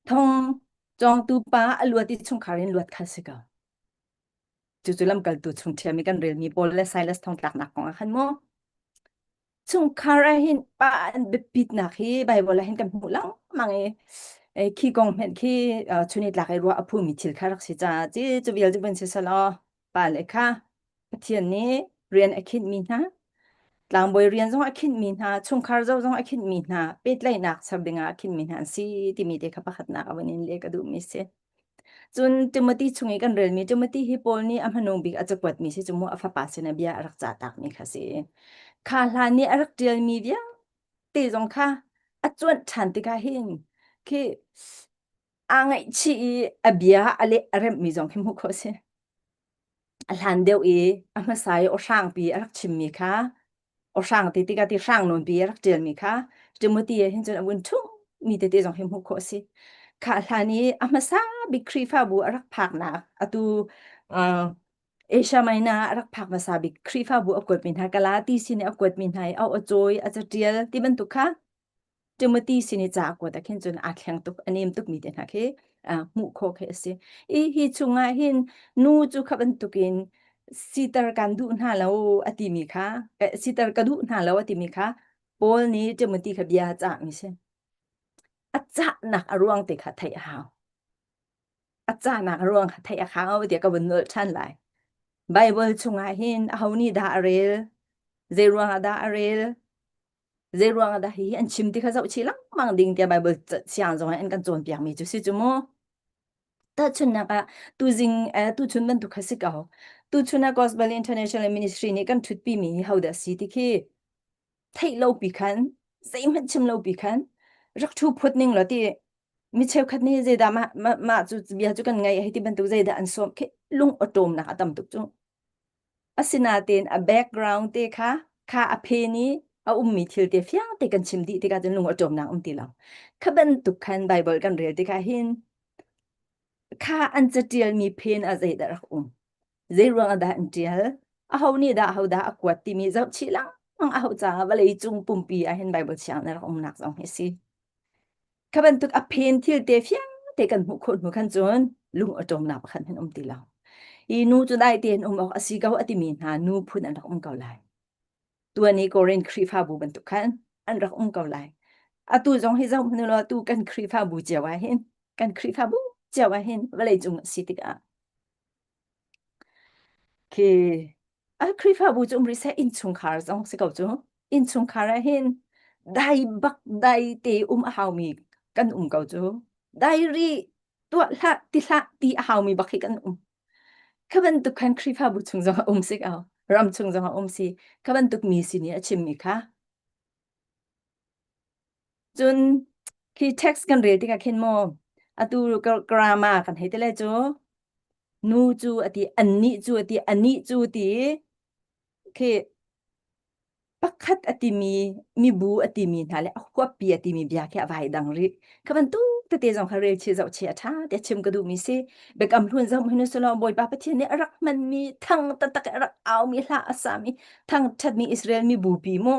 Speaker 5: Thong cawngtu pa a luat i chungkhar in luat kha si ko. Cucu lamkaltu chung ṭhiam i kan relmi Paul le Silas thongtlaknak kong ah khan mu. Chungkhar ah hin pa an biapitnak hi Bible ah hin kan hmuh lengmang i eh, khi kong hmenh khi uh, chunitlak i ruah a phumi thil kha rak si caah ci cu vial cu vun si selaw pa le kha Pathian nih rian a khinhmi hna tlangbawi rian zong a khinhmi hna chungkhar zo zong a khinhmi hna pehtlaihnak ser dingah a khinhmi hna an si timi te kha pakhatnak a vun in leh ka duhmi si. Cun Timothy chung i kan relmi Timothy hi Paul nih a hmanung bik a cakuatmi si cu mu a fapa sinah bia a rak cah takmi kha si. Kha hlan nih a rak ṭialmi vialte zong kha a cuanh ṭhan tikah hin khi aa ngaihchih i a bia a leh a remhmi zong khi hmuh khawh a si. A hlan deuh i a hmasa i awhrangpi a rak chimmi kha awhrang ti tikah ti hrang nawnpi a rak ṭialmi kha Timothy he hin cun a vun ṭhummi tete zong hi hmuh khawh a si. Kha hlan i a hmasa bik Khrihfabu a rak phaknak atu uh, Asia Minor a rak phak hmasa bik Khrihfabu a kuatmi hna Galati sin i a kuatmi hna i a aw cawi a caṭial ti bantuk kha Timothy sin i ca a kuat ah khin cun aa thleng tuk a nem tukmi te hna khi hmuh khawh khi a si. I hi chungah hin nu cu kha bantukin siter kan duh hna lo a timi kha siter ka duh hna lo a timi kha Paul nih Timothy kha bia a cahmi si. A cahnak a ruang te kha theih a hau. A cahnak a ruang kha theih a hau tiah ka vun nolh ṭhan lai. Bible chungah hin aho nih dah a rel? Zei ruangah dah a rel? Zei ruangah dah hihi an chim ti kha zoh chih lengmang ding tiah Bible siang zong in an kan cawnpiakmi cu si cu mu. Tahchunhnak ah tuzing eh, tuchun bantuk kha si ko. Tuchun ah Gospel International Ministry nih kan ṭhutpi mi hi hodah si ti khi theih lo pi khan zeihmanh chim lo pi khan rak ṭhu phut ning law ti mi cheukhat nih zeidah mah mah, mah cu bia cu kan ngaih hei ti bantuk zeidah an sawm khi lung awṭawmnak a tam tuk cu. Asinain a background te kha kha a phen i a ummi thil te fiang te kan chim dih tikah cun lung a ṭawmnak um ti lo. Kha bantuk khan Bible kan rel tikah hin kha an caṭialmi phen ah zeidah rak um? Zei ruangah dah an ṭial? Aho nih dah ahodah a kuat timi zohchih lengmang a hauh caah vawlei cung pumpi ah hin Bible thiang na rak umnak zong hi a si. Kha bantuk a phen thil te fiang te kan hmuh khawh hnu khan cun lung a ṭawmnak pakhat hmanh um ti lo. Hi nu cu dai tein um awk a si ko a timi hna nu phun an rak um ko lai. Tuan i Korin Khrihfabu bantuk khan an rak um ko lai. Atu zong hi zoh hmanh law tu kan Khrihfabu cio ah hin kan Khrihfabu cio ah hin vawlei cung a si tikah khi a Khrihfabu cu um rih seh innchungkhar zong si ko cu. Innchungkhar ah hin dai bak dai te um a haumi kan um ko cu. Dai rih tuah hlah ti hlah ti a haumi bak hi kan um. Kha bantuk khan Khrihfabu chung zong a um si ko. Ram chung zong a um si. Kha bantuk mi sin i a chimmi kha. Cun khi text kan rel tikah khin maw atu grammar kan hei ti le cu nu cu a ti annih cu a ti anih cu ti khi pakhat a timi mibu a timi hna le a huappi a timi bia khi a vai dang rih kha bantuk tete zong kha rel chi zoh chi a ṭha tiah chim ka duhmi si biakam hlun zoh hmanh usulaw Bawipa Pathian nih a rak hmanmi thang taktak a rak aumi hla a sami thangṭhatmi Israel mibupi mu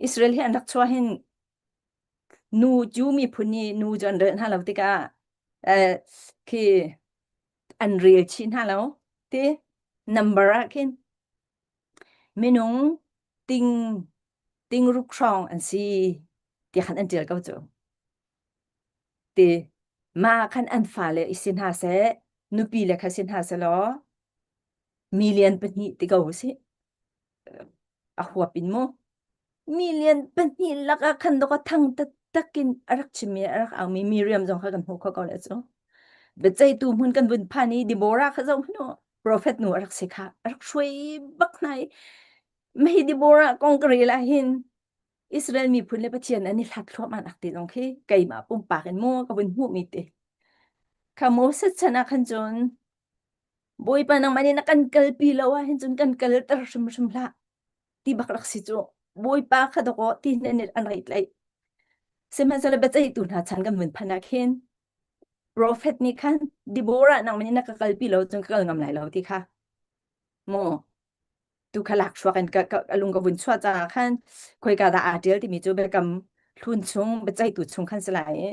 Speaker 5: Israel hi an rak chuah hin nu Jew miphun nih nu cu an rel hna lo tikah eh, khi an rel chih hna lo ti number ah khin minung. ting ting ruk hrawng an si ti khan an ṭial ko cu. Ti ma khan an fale i si hna seh, nupi le kha si hna seh law million pahnih ti ko usih. A huap in mu. Million pahnih lakah khan dawk a thang taktak in a rak chimmi a rak aumi Miriam zong kha kan hmuh kho ko le cu. Biaceihtu hmun kan vun phan i Deborah kha zoh hmanh u. Prophet nu a rak si kha a rak hruai bak hna i Mahi Deborah kong ka rel ah hin Israel miphun le Pathian an i hlat thluahmah nak ti zong khi keimah pumpak in mu ka vun hmuhmi ti. Kha Moses chan ah khan cun Bawipa nangmah nih na kan kalpi lo ah hin cun kan kalter hrimhrim hlah ti bak rak si cu. Bawipa kha dawkaw ti hin an an rak i tlaih. Sihmanhsehlaw biaceihtu hna chan kan vun phanh ah khin Prophet nih khan Deborah nangmah nih na ka kalpi lo cun ka kal ngam lai lo ti kha mu tu kha lak chuak in ka, ka, ka lung ka vun chuah caah khan khoika dah aa ṭial timi cu biakam hlun chung biaceihtu chung khan si lai i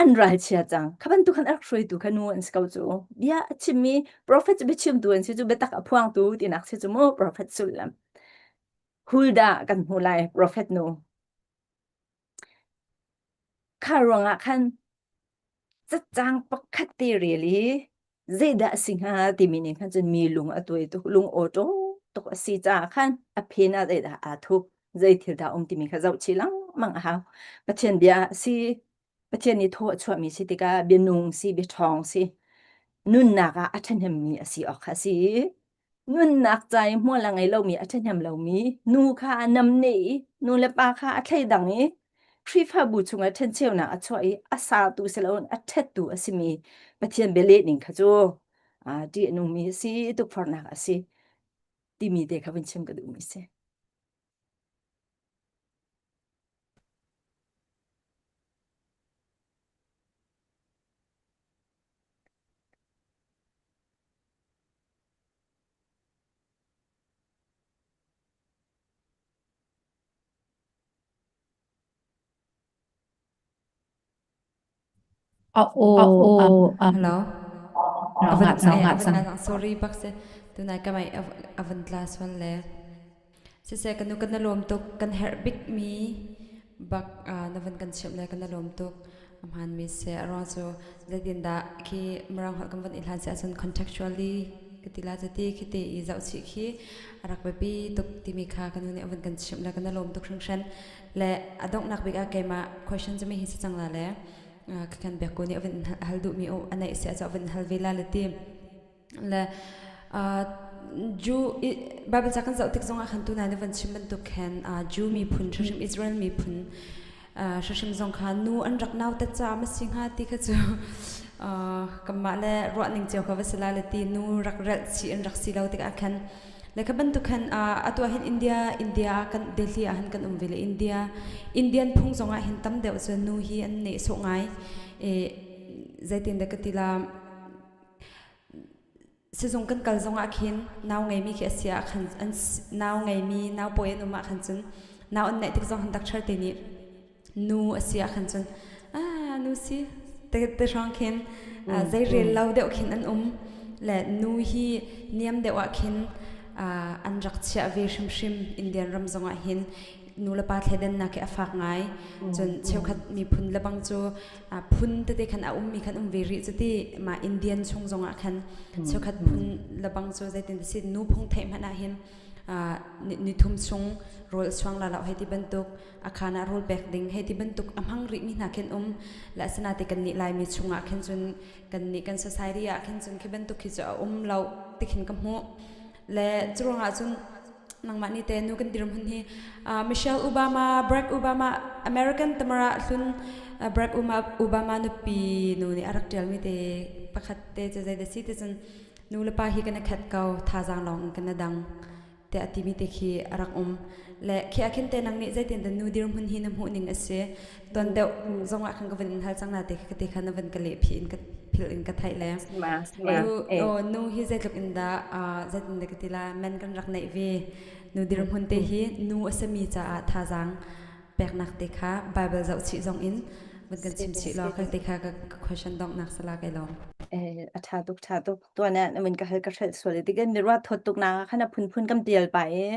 Speaker 5: an ralchia cang. Kha bantuk khan a rak hruaitu kha nu an si ko cu. Bia a chimmi prophet cu biachimtu an si cu biatak a phuangtu tinak si cu mu prophet sullam. Huldah kan hmu lai prophet nu. Kha ruangah khan cacang pakhat te rel i zeidah a si hnga timi nih khan cun mi lung a tuai tuk lung awṭaw tuk a si caah khan a phen ah zeidah aa thup zei thil dah um timi kha zoh chih lengmang a hau. Pathian bia a si Pathian nih thaw a chuahmi si tikah bia nung si bia ṭhawng si nunnak ah a ṭhahnemmi a si awk kha a si i nunnak ca i hmual a ngei lomi a ṭhahnem lomi nu kha a namne i nu le pa kha a thleidang i Khrihfabu chungah ṭhencheunak a chuah i a satu si loin a ṭhettu a simi Pathian bia leh ning kha cu ṭih a nungmi a si tukforhnak a si timi te kha vun chim ka duhmi a si.
Speaker 1: A aw a
Speaker 3: Hello.
Speaker 1: ngah cang ngah cang.
Speaker 3: Sorry bak se tunai ka mai avan tla sual le. Siseh kan nu kan na lawm tuk kan herh bik mi bak na van kan chimh le kan na lawm tuk. A hmaanmi si. A ruang cu zeitindah khi Mirang holh kan van i hlan si ahcun contextually ka ti la cati khi te i zohchih khi a rak biapi tuk timi kha kan nu nih a van kan chimh le kan i lawm tuk hringhran. Le a donghnak bik ah keimah question cu mi hi si cang la le ka kan biakku nih a van hal duhmi a neih si ahcun a van hal ve la le ti. Le Jew Bible ca kan zoh tik zongah khan tunai na van chim bantuk khan Jew miphun hrimhrim Israel miphun hrimhrim zong kha nu an rak nautat caah ma si hnga ti kha cu kanmah le ruah ning cio kha va si la le ti nu rak relh chih an rak si lo tikah khan le kha bantuk khan atu ah hin India India ah kan Delhi ah hin kan um ve le India Indian phung zongah hin tam deuh cu nu hi an nehsawh ngai zeitin dah ka ti la Sizung kan kal zongah khin nau ngeimi khi a si ah khan an nau ngeimi nau pawi an um ah khan cun nau an neih tik zong han doctor te nih nu a si ah khan cun ah nu si te te hrawng khin zei rel lo deuh khin an um le nu hi niam deuh ah khin an rak chiah ve hrimhrim Indian ram zongah hin nu le pa thleidannak hi a fak ngai cun cheukhat miphun le bang cu phun tete khan a ummi khan um ve rih cuti ma Indian chung zongah khan cheukhat phun lebang cu zeitin si nu phung theih hmanh ah hin ni thum chung rawl suang la lo hei ti bantuk a khan ah rawl pek ding hei ti bantuk a hmang rih mi hna khin um la asina te kan nih laimi chungah khin cun kan nih kan society ah khin cun khi bantuk khi cu a um lo ti khin ka hmuh le curuangah cun nangmah nih te nu kan dirhmun hi Michelle Obama, Barack Obama, American tamara hlun Barack Obama nupi nu nih a rak ṭialmi te pakhat te cu zei si ti cun nu le pa hi kan i khat ko thazaang lawng in kan i dang tiah a timi te khi a rak um le khi ah khin te nang nih zeitin dah nu dirhmun hi na hmuh ning a si tuan deuh zong ah khan ka van in hal cang na te khi te kha na van ka leh phi in ka phil in ka theih le nu oh, nu hi zeitluk in dah zeitin dah ka ti la men kan rak neih ve nu dirhmun te hi nu a sami caah thazaang peknak te kha Bible zoh chih zong in van kan chim chih law ka te kha ka question donghnak sala kai lawm
Speaker 5: eh a tha tuk tha tuk tuan ah min ka hal ka hrel sual ti kan mi ruat thot tuk na khan a phun phun kam tial pa e.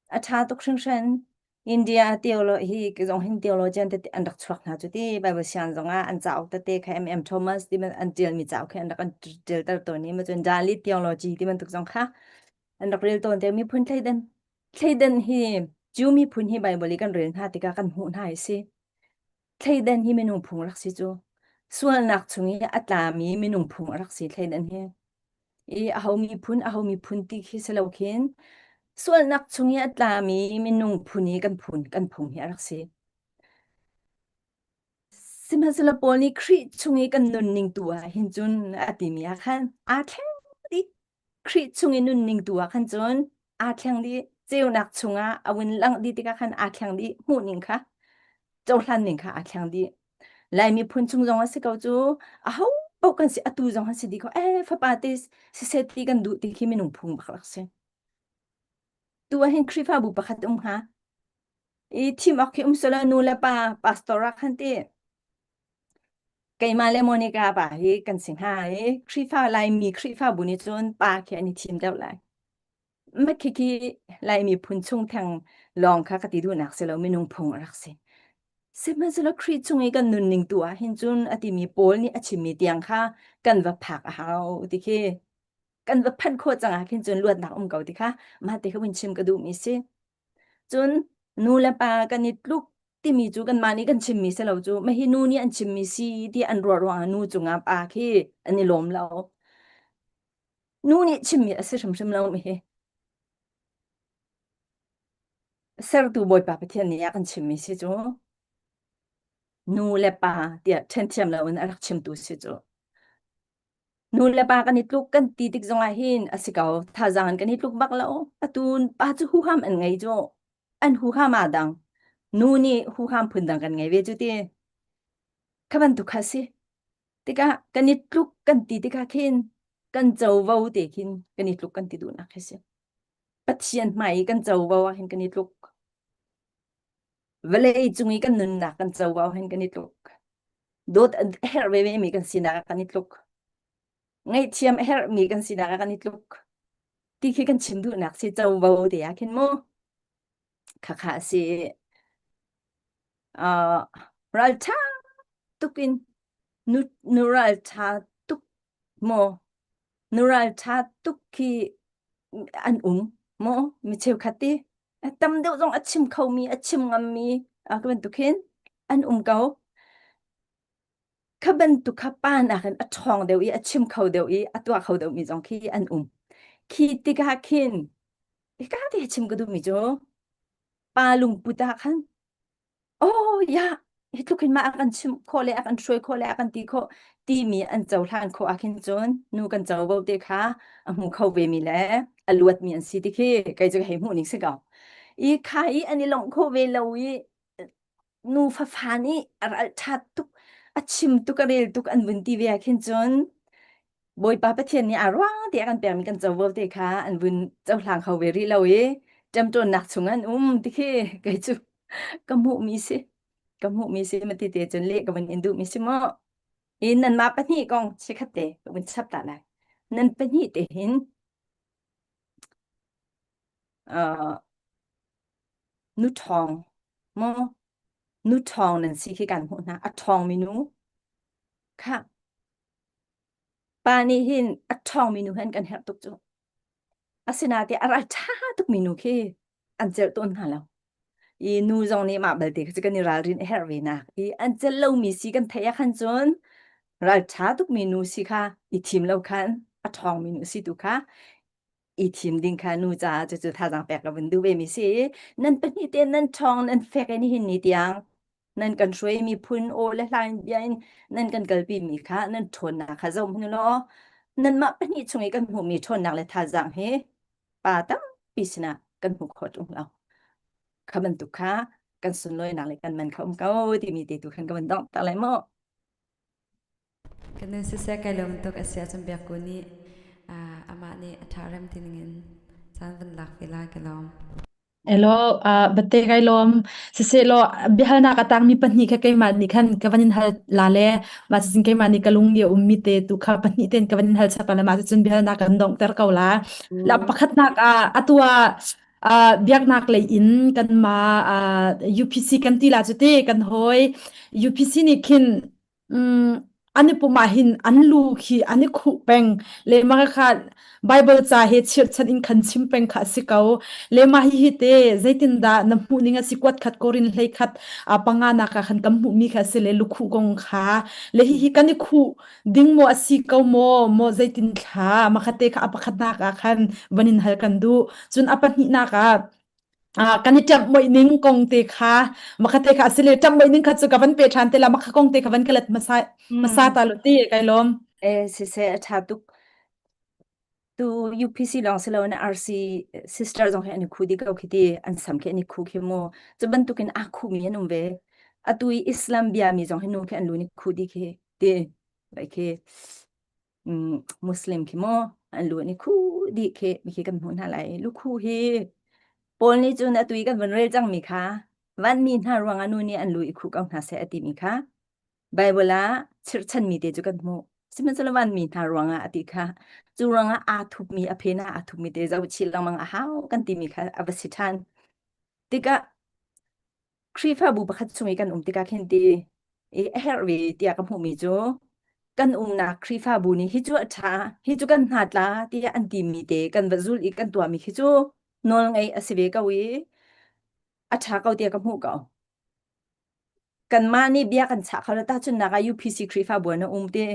Speaker 5: A ṭha tuk hringhran. India theolo hi zong hin theologian tete an rak chuak hna cu ti Bible siang zong ah an cauk tete kha M.M. Thomas ti an ṭialmi cauk khi an rak an ṭialter tawn i cun Dalit theology ti bantuk zong kha an rak rel tawn te miphun thleidan thleidan hi Jew miphun hi Bible i kan rel hna tikah kan hmuh hna hi si. Thleidan hi minung phung rak si cu. Sualnak chung i a tlami minung phung a rak si thleidan hi. I aho miphun aho miphun ti khi si lo khin sualnak chung i a tlami minung phun i kan phun kan phung hi a rak si. Sihmanhsehlaw Paul nih Khrih chung i kan nunning tu ah hin cun a timi ah khan aa thleng dih. Khrih chung i nunning tu ah khan cun aa thleng dih. Ceunak chungah a vun langh dih tikah khan aa thleng dih. Hmuhning kha, cohlan ning kha aa thleng dih. Lai miphun chung zong a si ko cu aho paoh kan si atu zong an si dih ko. Eh fapa te siseh ti kan duh ti khi minung phung bak rak si. Tu ah hin Khrihfabu pakhat um hnga. I thim awk khi um selaw nu le pa pastor ah khan ti keimah le Monica pa hi kan si hnga i Khrihfa Laimi Khrihfabu nih cun pa khi an i thim deuh lai. Ma khi khi Laimi phun chung theng lawng kha ka ti duhnak si lo minung phung a rak si. Sihmanhsehlaw Khrih chung i kan nunning tu ah hin cun a timi Paul nih a chimmi tiang kha kan va phak a hau ti khi kan va phanh khawh cang ah khin cun luatnak um ko ti kha mah ti kha vun chim ka duhmi si. Cun nu le pa kan i tluk timi cu kanmah nih kan chimmi si lo cu mahi nu nih an chimmi si ti an ruah ruangah nu cungah pa khi an i lawm lo. Nu nih chimmi a si hrimhrim lo mi hi. Sertu Bawipa Pathian nih a kan chimmi si cu nu le pa tiah ṭhenthiam loin a rak chimtu si cu. Nu le pa kan i tluk kan ti tik zongah hin a si ko. Thazaang in kan i tluk bak lo. Atu pa cu huham an ngei cu. An huham aa dang. Nu nih huham phun dang kan ngei ve cu ti. Kha bantuk kha si. Tikah kan i tluk kan ti tikah khin kan covo te khin kan i tluk kan ti duhnak khi si. Pathian hmai i kan covo ah hin kan i tluk. Vawlei cung i kan nunnak kan covo ah hin kan i tluk. Dawt a herh veve mi kan sinak ah kan i tluk. Ngaihthiam a herhmi kan sinak ah kan i tluk. Ti khi kan chim duhnak si covo te ah khin mu. Khakha a si. Uh, ralṭha tuk in nu, nu ralṭha tuk maw nu ralṭha tuk khi an um maw mi cheukhat ti tam deuh zong a chim khomi a chim ngammi a ka bantuk hin an um ko kha bantuk kha pa nakin a ṭhawng deuh i a chim kho deuh i a tuah kho deuhmi zong khi an um khi tikah khin hika te chim ka duhmi cu pa lungput ah khan oh ya hi tluk hin mah a kan chimh khawh le a kan hruai khawh le a kan ti khawh timi an cohlan khawh ah khin cun nu kan covo te kha a hmu kho ve mi le a luat mi an si ti khi kei cu hei hmuh ning si ko i kha i an i lawmh khawh ve lo i nu fafa nih a ral ṭhat tuk a chim tuk a rel tuk an vun ti ve ah khin cun Bawipa Pathian nih aa ruang te a kan pekmi kan covo te kha an vun cohlang kho ve rih lo i ṭemṭawnnak chung an um ti khi kei cu ka hmuhmi si ka hmuhmi si mati te cun leh ka vun in duhmi si maw i nanmah pahnih kong chikkhat te ka vun chap ta lai nan pahnih te hin uh, nu ṭhawng maw nu ṭhawng nan si khi kan hmuh hna a ṭhawngmi nu kha Pa nih hin a ṭhawngmi nu he an kan herh tuk cu. Asinain a ral ṭha tukmi nu khi an celh tawn hna lo. I nu zong nih mah belte khi cu kan i ralrin a herh ve nak. I an celh lomi si kan theih ah khan cun ral ṭha tukmi nu si kha i thim lo khan a ṭhawngmi nu si tu kha i thim ding kha nu caah cucu thazaang pek ka vun duh ve mi si. Nan pahnih te nan ṭhawng nan fek i nihin ni tiang nan kan hruai miphun aw le hla in bia in nan kan kalpi mi kha nan ṭhawnnak kha zoh hmanh law nanmah pahnih chung i kan hmuhmi ṭhawnnak le thazaang hi pa tampi sinah kan hmu kho ṭung lo kha bantuk kha kan sunlawinak le kan man kha um ko timi te tu khan ka van dongh tak lai mu
Speaker 3: Kan nun siseh kai lawm tuk a si ahcun Biakku nih amah nih a ṭha rem ti ningin caan van lak ve lai ka lawm.
Speaker 1: Elo, uh, bate kai lawm. Siselaw biahalnak a tangmi pahnih kha keimah nih khan ka van in hal la le mah cucun keimah nih ka lung i a ummi te tu kha pahnih ten ka van in hal chap la le mah cucun biahalnak kan donghter ko la. La pakhatnak ah atu ah Uh, biaknak lei in kan ma uh, UPC kan ti la cu te kan hoi UPC nih khin um, an i pum ah hin an lu khi an i khuh peng le ma kha Bible ca he chirhchan in khan chim peng kha si ko le ma hi hi te zeitindah na hmuh ning a si kuat khat korin hlei khat a panga nak ah khan kan hmuh mi kha si le lukhuh kong kha le hi hi kan i khuh ding maw a si ko maw maw zeitin thla makhate kha a pakhatnak ah khan vanin hal kan duh cun a pahnihnak ah Ah, kan i ṭamh moih ning kong te kha makhate kha asile ṭamh moih ning kha cu ka van pe ṭhan te la makha kong te kha van ka let hmasa hmasa
Speaker 5: Mm.
Speaker 1: ta lu ti kai lawm.
Speaker 5: Eh, siseh a ṭha tuk. Tu UPC lawng si loin RC sister zong hi an i khu dih ko khi ti an sam khi an i khu khi mu. Cu bantukin aa khumi an um ve. Atu i Islam biami zong hi nu khi an lu ni khu dih khi ti. Bai khi Muslim khi maw an lu an i khuh dih khi khi kan hmuh hna lai. Lukhuh hi Paul nih cun atu i kan van rel cangmi kha vanmi hna ruangah nu nih an lu i khuh ko hna seh a timi kha Bible ah chirhchanmi te cu kan hmuh. Sihmanhsehlaw vanmi hna ruangah a ti kha cu ruangah aa thupmi a phen ah aa thupmi te zoh chih lengmang a hau kan timi kha a va si ṭhan. Tikah Khrihfabu pakhat chung i kan um tikah khin ti i a herh ve tiah ka hmuhmi cu kan umnak Khrihfabu nih hi cu a ṭha, hi cu kan hna tla tiah an timi te kan va zulh i kan tuahmi khi cu nawlngeih a si ve ko i a ṭha ko tiah ka hmuh ko. Kanmah nih bia kan chah kho lo tahchunhnak ah UPC Khrihfabu ah na um ti.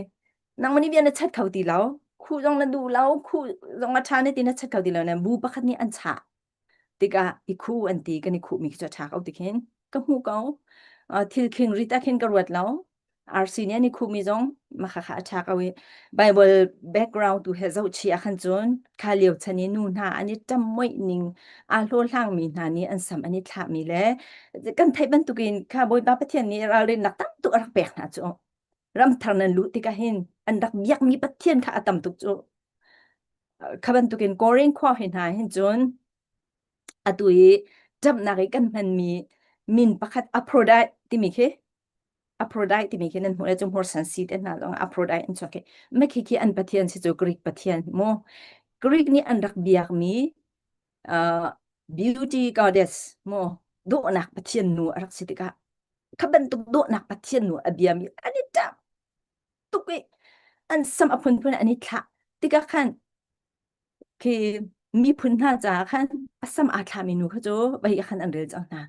Speaker 5: Nangmah nih bia na chat kho ti lo. Khuh zong na duh lo, khuh zong a ṭha na ti na chat kho ti lo na bu pakhat nih an chah. Tikah i khuh an ti kan i khuhmi khi cu a ṭha ko ti khin ka hmuh ko. Uh, thil khing rit ah khin ka ruat lo. RC nih an i khuhmi zong mah kha a ṭha ko i Bible background tu he zohchih ah khan cun kha lio chan i nu hna an i ṭammoih ning aa hlawhhlangmi hna nih an sam an i thlahmi le kan theih bantukin kha Bawipa Pathian nih ralrinnak tam tuk a rak pek hna cu ramthar nan luh tikah hin an rak biakmi Pathian kha a tam tuk cu kha bantukin Korin khua he hna hin cun atu i ṭamhnak i kan hmanmi min pakhat Aphrodite timi khi Aphrodite timi khi nan hmuh le cu hmursan si te hna zong Aphrodite an chuak i mah khi khi an pathian si cu Greek pathian mu Greek nih an rak biakmi uh, beauty goddess mu dawhnak pathian nu a rak si tikah kha bantuk dawhnak pathian nu a biami an i ṭap tuk i an sam a phunphun an i thlah tikah khan khi miphun hna caah khan a sam aa thlahmi nu kha cu vei khan an rel cang hna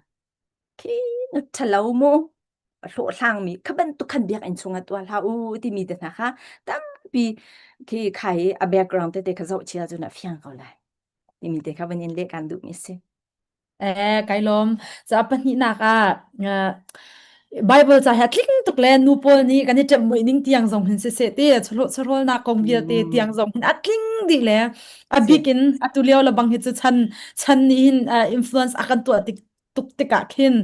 Speaker 5: khi nu ṭhalo mu hlawhhlangmi kha bantuk khan biakinn chungah tuah hlah u timi te hna kha tampi khi khai a background tete kha zoh chia cun a fiang ko lai timi te kha van in leh kan duhmi si.
Speaker 1: Eh, kai lawm. Ca pahnihnak ah Bible ca he tling tuk le nu pawl nih kan i ṭemh muih ning tiang zong hin siseh te chawhrawlnak kong vialte tiang zong hin a tling dih le a bik in atu lio le bang hi cu chan chan nih hin influence a kan tuah tik tuk tikah khin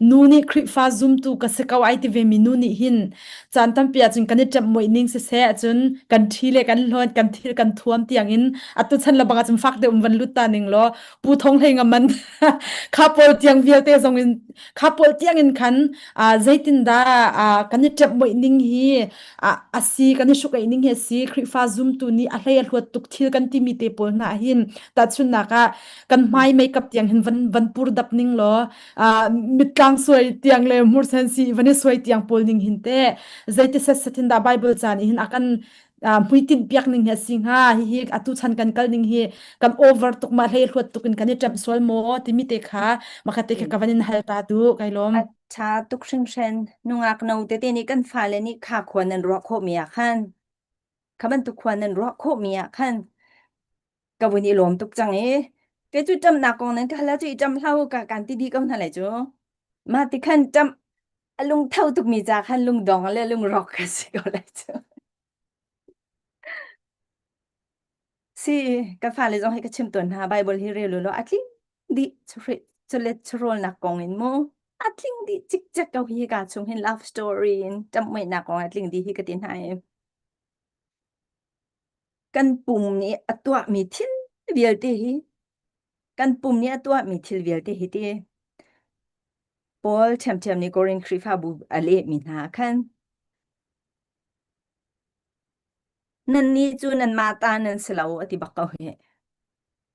Speaker 1: nu nih Khrihfa zumtu ka si ko ai ti ve mi nu nih hin caan tampi ahcun kan i ṭemh muih ning siseh ahcun kan ṭhi le kan hlawn kan thil kan thuam tiang in atu chan le bang ahcun fak deuh van lut ta ning law pu thong hlei ngam man kha pawl tiang vialte zong in kha pawl tiang in khan zeitindah kan i ṭemh muih ning hi a si kan i hruk ning hi a si Khrihfa zumtu nih a hlei a hluat tuk thil kan timi te pawl hna hin tahchunhnak ah kan hmai makeup tiang hin van van pur dap ning law mittlang suai tiang le hmursen si van i suai tiang pawl ning hin te zeiti set set hin dah Bible caan hin a kan hmuitinh piak ning hi a si hnga hihi atu chan kan kal ning hi kan over tuk ma hlei hluat tuk in kan i ṭemh sual maw timi te kha makhat te kha ka van in hal ta tu kai lawm
Speaker 5: A ṭha tuk hringhran. Nungak no tete nih kan fale nih kha khua nan ruah khawhmi ah khan kha bantuk khua nan ruah khawhmi ah khan ka vun i lawm tuk cang i kei cu ṭamnak kong nan ka hal cu i ṭam hlah u ka kan ti dih ko hna lai cu mah ti khan ṭam a lungtho tukmi ca khan lungdong le lungrawk ka si ko lai cu si ka fale zong hi ka chim tawn hna Bible hi rel u law a tling dih chawlet chawhrawlnak kong in mu a tling dih cikcek ko hi ka chung hin love story in ṭamhmoihnak kong a tling dih hi ka ti hna i Kan pum nih a tuahmi thil vialte hi kan pum nih a tuahmi thil vialte hi ti Paul ṭhiamṭhiam nih Korin Khrihfabu a lehmi hna ah khan nannih cu nanmah ta nan si lo a ti bak ko hi.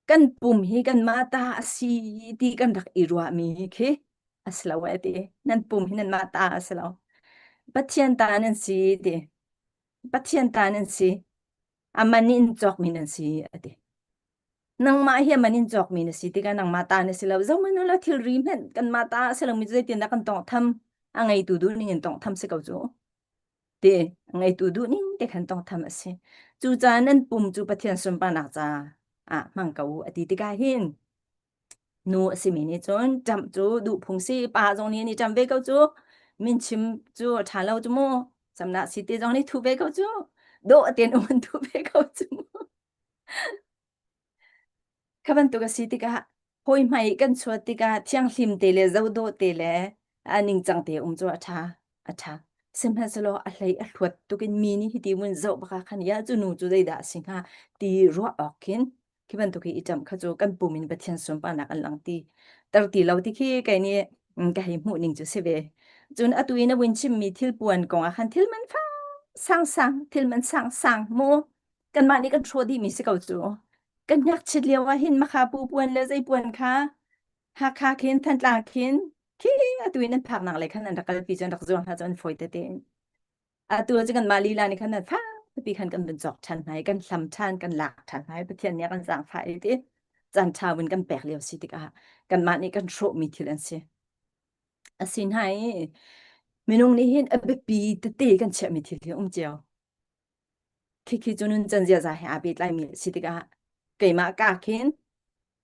Speaker 5: Kan pum hi kanmah ta a si ti kan rak i ruahmi khi a si lo eh ti. Nan pum hi nanmah ta a si lo. Pathian ta nan si ti. Pathian ta nan si. A man in cawkmi nan si a ti. Nangmah hi a man in cawkmi na si tikah nangmah ta na si lo. Zohmanh ulaw thilri hmanh kanmah ta a si lomi cu zeitindah kan tawnghtham? A ngeitu duh ning in tawnghtham si ko cu. Ti a ngeitu duh ning te khan tawnghtham a si. Cucaah nan pum cu Pathian sunparnak caah hmang ko u a ti tikah hin nu a simi nih cun ṭamh cu duh phung si pa zong nih an i ṭamh ve ko cu min chim cu a ṭha lo cu mu samnak si te zong nih thu ve ko cu dawh tein um an thu ve ko cu mu Kha bantuk a si tikah hawi hmai kan chuat tikah thianghlim te le zohdawh te le a ningcang te um cu a ṭha a ṭha. Sihmanhsehlaw a hlei a hluat tuk in mi nih hiti mun zoh bak ah khan ya cu nu cu zeidah a si hnga ti ruah awk khin khi bantuk hi i ṭamh kha cu kan pum in Pathian sunparnak an lang ti ter ti lo ti khi kei nih ka hei hmuh ning cu si ve. Cun atu i na vun chimmi thil puan kong ah khan thil man fang sang sang thil man sang sang mu kanmah nih kan hrawh dihmi si ko cu. Kan ngakchit lio ah hin makha pu puan le zei puan kha Hakha khin Thantlang khin khi atu in an phaknak le khan an rak kalpi cu an rak zuang hna cu an fawi tete in. Atu cu kanmah lila nih khan an fakpi khan kan vun cawk ṭhan hna i kan hlam ṭhan kan lak ṭhan hna i Pathian nih a kan zaangfah i ti caan ṭha vun kan pek lio si tikah kanmah nih kan hrawhmi thil an si. A si hna i minung nih hin a biapi tete kan chiahmi thil hi um cio. Khikhi cu nuncan ziaza he aa pehtlaimi a si tikah keimah ka khin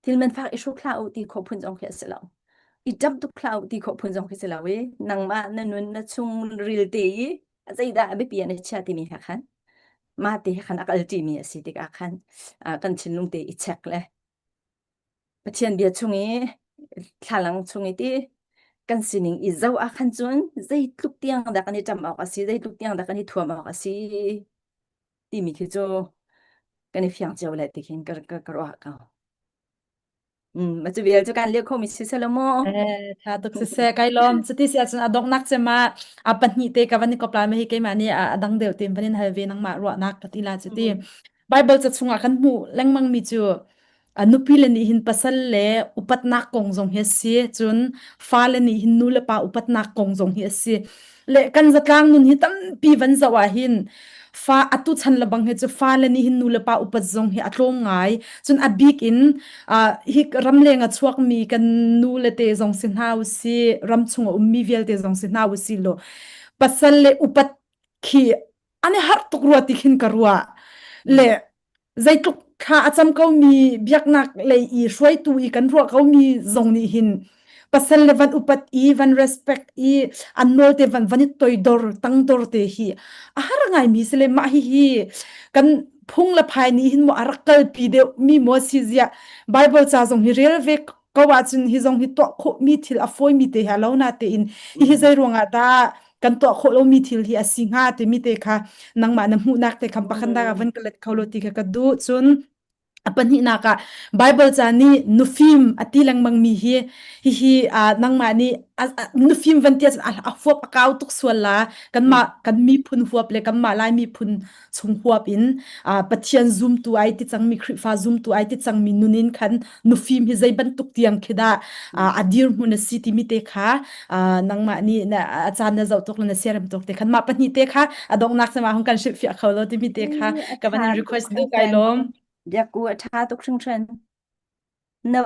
Speaker 5: thil man fak i hruk hlah u ti khawh phun zong khi a si lo. I ṭap tuk hlah u ti khawh phun zong khi si lo i nangmah na nun na chung ril te i zeidah a biapi ah na chia timi he khan mah te he khan a kal ṭimi a si tikah khan kan thinlung te i check le Pathian bia chung i thlalang chung i ti kan sining i zoh ah khan cun zeitluk tiang dah kan i ṭam awk a si, zeitluk tiang dah kan i thuam awk a si timi khi cu kan i fiang cio le ti khin ka, ka, ka ruah ko. Mm, ma cu vial cu kan leh khomi si selo maw?
Speaker 1: Eh, tha tuk siseh kai lawm. Cuti si ahcun a donghnak cem ah a pahnih te ka van i kop lai ma hi keimah nih a a dang deuh tein van in hal ve nangmah ruahnak ka ti la cuti. Bible ca chungah kan hmuh lengmang mi cu a nupi le nih hin pasal le upatnak kong zong hi a si cun fale nih hin nu le pa upatnak kong zong hi a si le kan zatlang nun hi tampi van zoh ah hin fa atu chan le bang hi cu fale nih hin nu le pa upat zong hi a tlawm ngai cun a bik in uh, hi ramleng a chuakmi kan nu le te zong si hna usi ram chung a ummi vialte zong si hna usi lo pasal le upat khi an i harh tuk rua ti khin ka ruah le zeitluk thla a cam komi biaknak lei i hruaitu i kan ruah komi zong nih hin pasal le van upat i van respect i an nawl te van van i toidor tangdor te hi a har ngai mi si le mah hi hi kan phung le phai nih hin maw a rak kalpi deuh mi maw si zia Bible ca zong hi rel ve ko ahcun hi zong hi tuah khawh mi thil a fawi mi te hi a lo na tein hi zei ruangah dah kan tuah khawh lomi thil hi a si hnga timi te kha nangmah na hmuhnak te kha pakhat nak ah van ka let kho lo ti kha ka duh cun a pahnihnak ah Bible ca nih nufim a ti lengmang mi hi hihi nangmah nih nufim van ti ahcun a huap a kau tuk sual la kanmah kan miphun huap le kanmah Lai miphun chung huap in Pathian zumtu ai ti cangmi Khrihfa zumtu ai ti cangmi nun in khan nufim hi zei bantuk tiang khi dah a dirhmun a si timi te kha nangmah nih a caan na zoh tuk le na siarem tuk te khan mah pahnih te kha a donghnak cema hung kan hrilhfiah kho lo timi te kha ka van in request duh kai lawm.
Speaker 5: Biakku a ṭha tuk hringhran. Na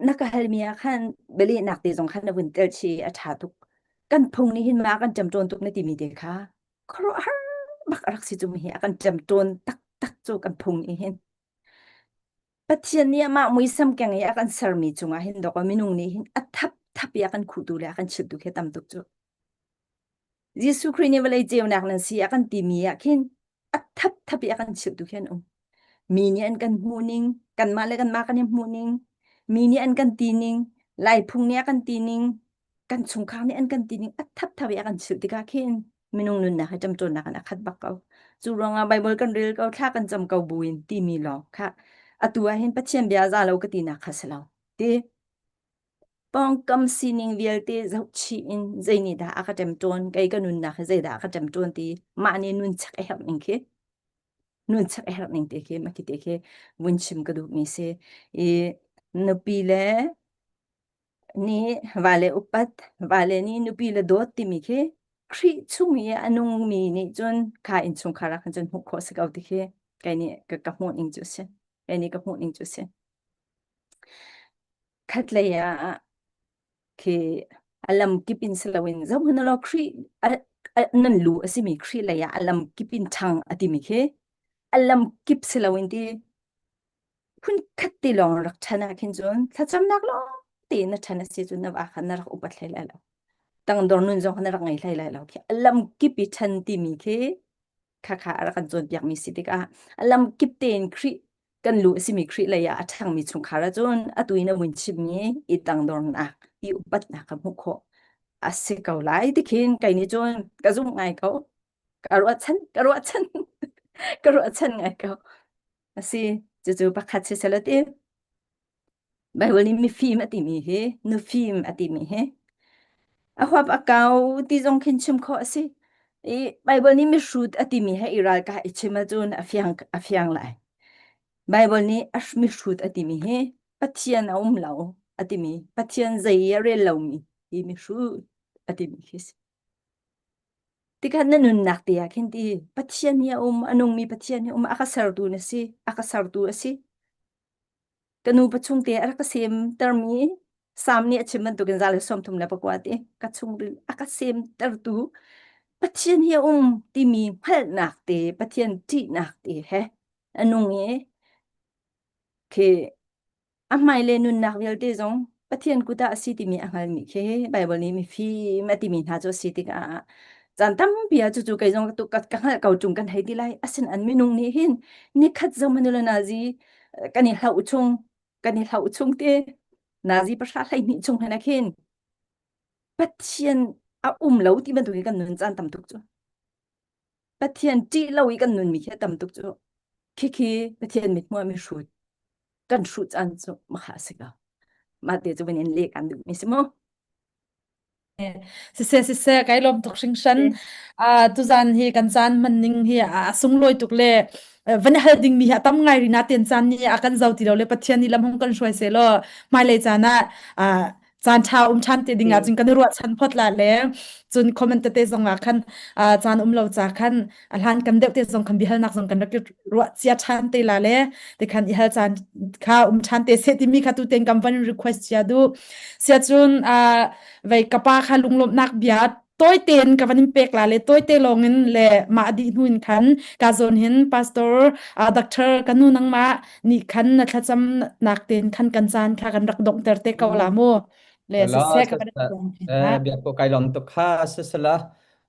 Speaker 5: na ka halmi ah khan bialehnak te zong khan na vun tel chi a ṭha tuk. Kan phung nih hin ma kan ṭemṭawn tuk na timi te kha khuaruahhar bak a rak si cu mi hi a kan ṭemṭawn taktak cu kan phung nih hin. Pathian nih amah muisam keng i a kan sermi cungah hin dawk minung nih hin a thap thap i a kan khuhtu le a kan chilhtu khi tam tuk cu. Jesuh Khrih nih vawlei ceunak nan si a kan timi ah khin a thap thap i a kan chilhtu khi an um. Mi nih an kan hmuh ning, kanmah le kanmah kan i hmuh ning, mi nih an kan ti ning, Lai phung nih a kan ti ning, kan chungkhar nih an kan ti ning a thap thap i a kan chilh tikah khin minung nunnak hi ṭamṭawnnak in a khat bak ko. Cu ruangah Baibal kan rel ko, thla kan cam ko buin timi lawng kha atu ah hin Pathian bia za lo ka tinak kha si lo. Ti pawngkam sining vialte zohchih in zei nih dah a ka ṭemṭawn, kei ka nunnak hi zeidah a ka ṭemṭawn ti mah nih nun chek a herh ning khi. Nun chak a herh ning te khi mah khi te khi vun chim ka duh mi si. I nupi le nih vale upat, vale nih nupi le dawt timi khi Khrih chung i a nungmi nih cun kha innchungkhar ah khan cun hmuh khawh si ko ti khi kei nih ka, ka hmuh ning cu a si. Kei nih ka hmuh ning cu a si. Khatlei ah khi a lam kip in si loin zohhmanh law Khrih nan lu a simi Khrih lei ah a lam kip in ṭhang a timi khi a lam kip si loin ti phun khat ti lawng rak ṭhan ah khin cun thlacamnak lawng te na ṭhan a si cun na va kha na rak upat hlei lai lo. Tangdor nun zong kha na rak ngei hlei lai lo. Khi a lam kip i ṭhan timi khi khakha a rak kan cawnpiakmi si tikah a lam kip tein Khrih kan lu a simi Khrih lei ah a ṭhangmi chungkhar ahcun atu in a vun chimmi i tangdornak i upatnak ka hmuh khawh a si ko lai ti khin kei nih cun ka zumh ngai ko ka ruahchan ka ruahchan ka ruahchan ngai ko a si cucu pakhat si selaw ti Baibal nih mifim a timi hi nufim a timi hi a huap a kau ti zong khin chim khawh a si. I Baibal nih mihrut a timi he i ralkah i chim ahcun a fiang a fiang lai. Baibal nih a mihrut a timi hi Pathian a um lo a timi Pathian zei i a rel lomi hi mihrut a timi khi si. Tikhan na nunnak te ah khin ti Pathian hi a um a nungmi Pathian hi a um a ka sertu na si a ka sertu a si. Ka nu pachung te a rak ka semtermi Sam nih a chim bantukin za le 34 ti ka chungril a ka semtertu Pathian hi a um timi hngalhnak te Pathian ṭihnak te he a nung i khi a hmailei nunnak vialte zong Pathian kut ah a si timi a hngalmi khi Baibal nih mifim a timi hna cu a si tikah caan tampi ah cucu kei zong ka, ka hngalh ko ṭung kan hei ti lai asin an minung nih hin nikhat zong manula nazi kan i hlauh chung kan i hlauh chung te nazi pahra 12 chung hna khin Pathian a um lo ti bantuk in kan nun caan tam tuk cu Pathian ṭih lo i kan nunmi khi a tam tuk cu khikhi Pathian mithmuh ah mihrut kan hruh caan cu makha a si ko mah te cu van in leh kan duhmi si mu
Speaker 1: Siseh siseh kai lawm tuk hringhran. Uh, tuzan hi kan caan hman ning hi a sunglawi tuk le van hal ding mi hi a tam ngai rina ten caan ni a kan zo ti lo le Pathian nih lam hong kan hruai se law hmailei caan ah uh, caan ṭha um ṭhan te ding ah cun kan i ruahchan phot la le cun comment tete zong ah khan caan um lo ca khan a hlan kan deuh te zong khan biahalnak zong kan rak ruah cia ṭhan te la le te khan i hal caan kha um ṭhan te se timi kha tu ten kam van request cia du sia cun vei kapa kha lunglawmhnak bia toi ten ka van in pek la le toi te lawng in le mah dih hnu in khan ka zawn hin pastor doctor kanu nangmah nih khan na thlacam nak ten khan kan caan kha kan rak donghter te ko la mu le
Speaker 2: La
Speaker 1: siseh ka van
Speaker 2: eh bia ko kai lom tuk kha sisala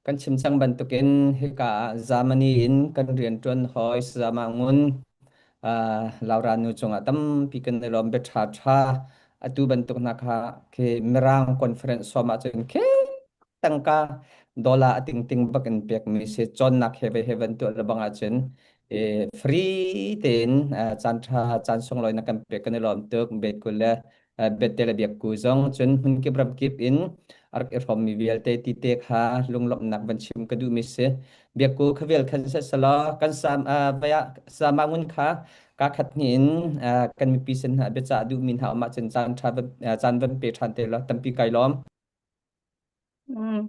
Speaker 2: kan chim cang bantukin hika ah Germany in kan rian tuan hoi sama ngun Laura nu cungah tampi kan i lawm bia tha tha atu bantuk hna kha khi mirang conference som ahcun khi tangka dollar a ting ting bak in pekmi si cawnnak he ve he van tuah le bang ahcun e, free tein caan tha caan sunglawi na kan pek kan i lawm tuk bet kul le bette le biak ku zong cun hmun kip ram kip in a rak i hrawmmi vialte ti te kha lunglawmhnak van chim ka duhmi si biak ku khavel khan se sala kan sam vaya sama ngun kha ka khat ni in kan mipi sin hna biaca duhmi hna um ahcun caan tha caan van pe than te la tampi kai lawm
Speaker 5: Mm.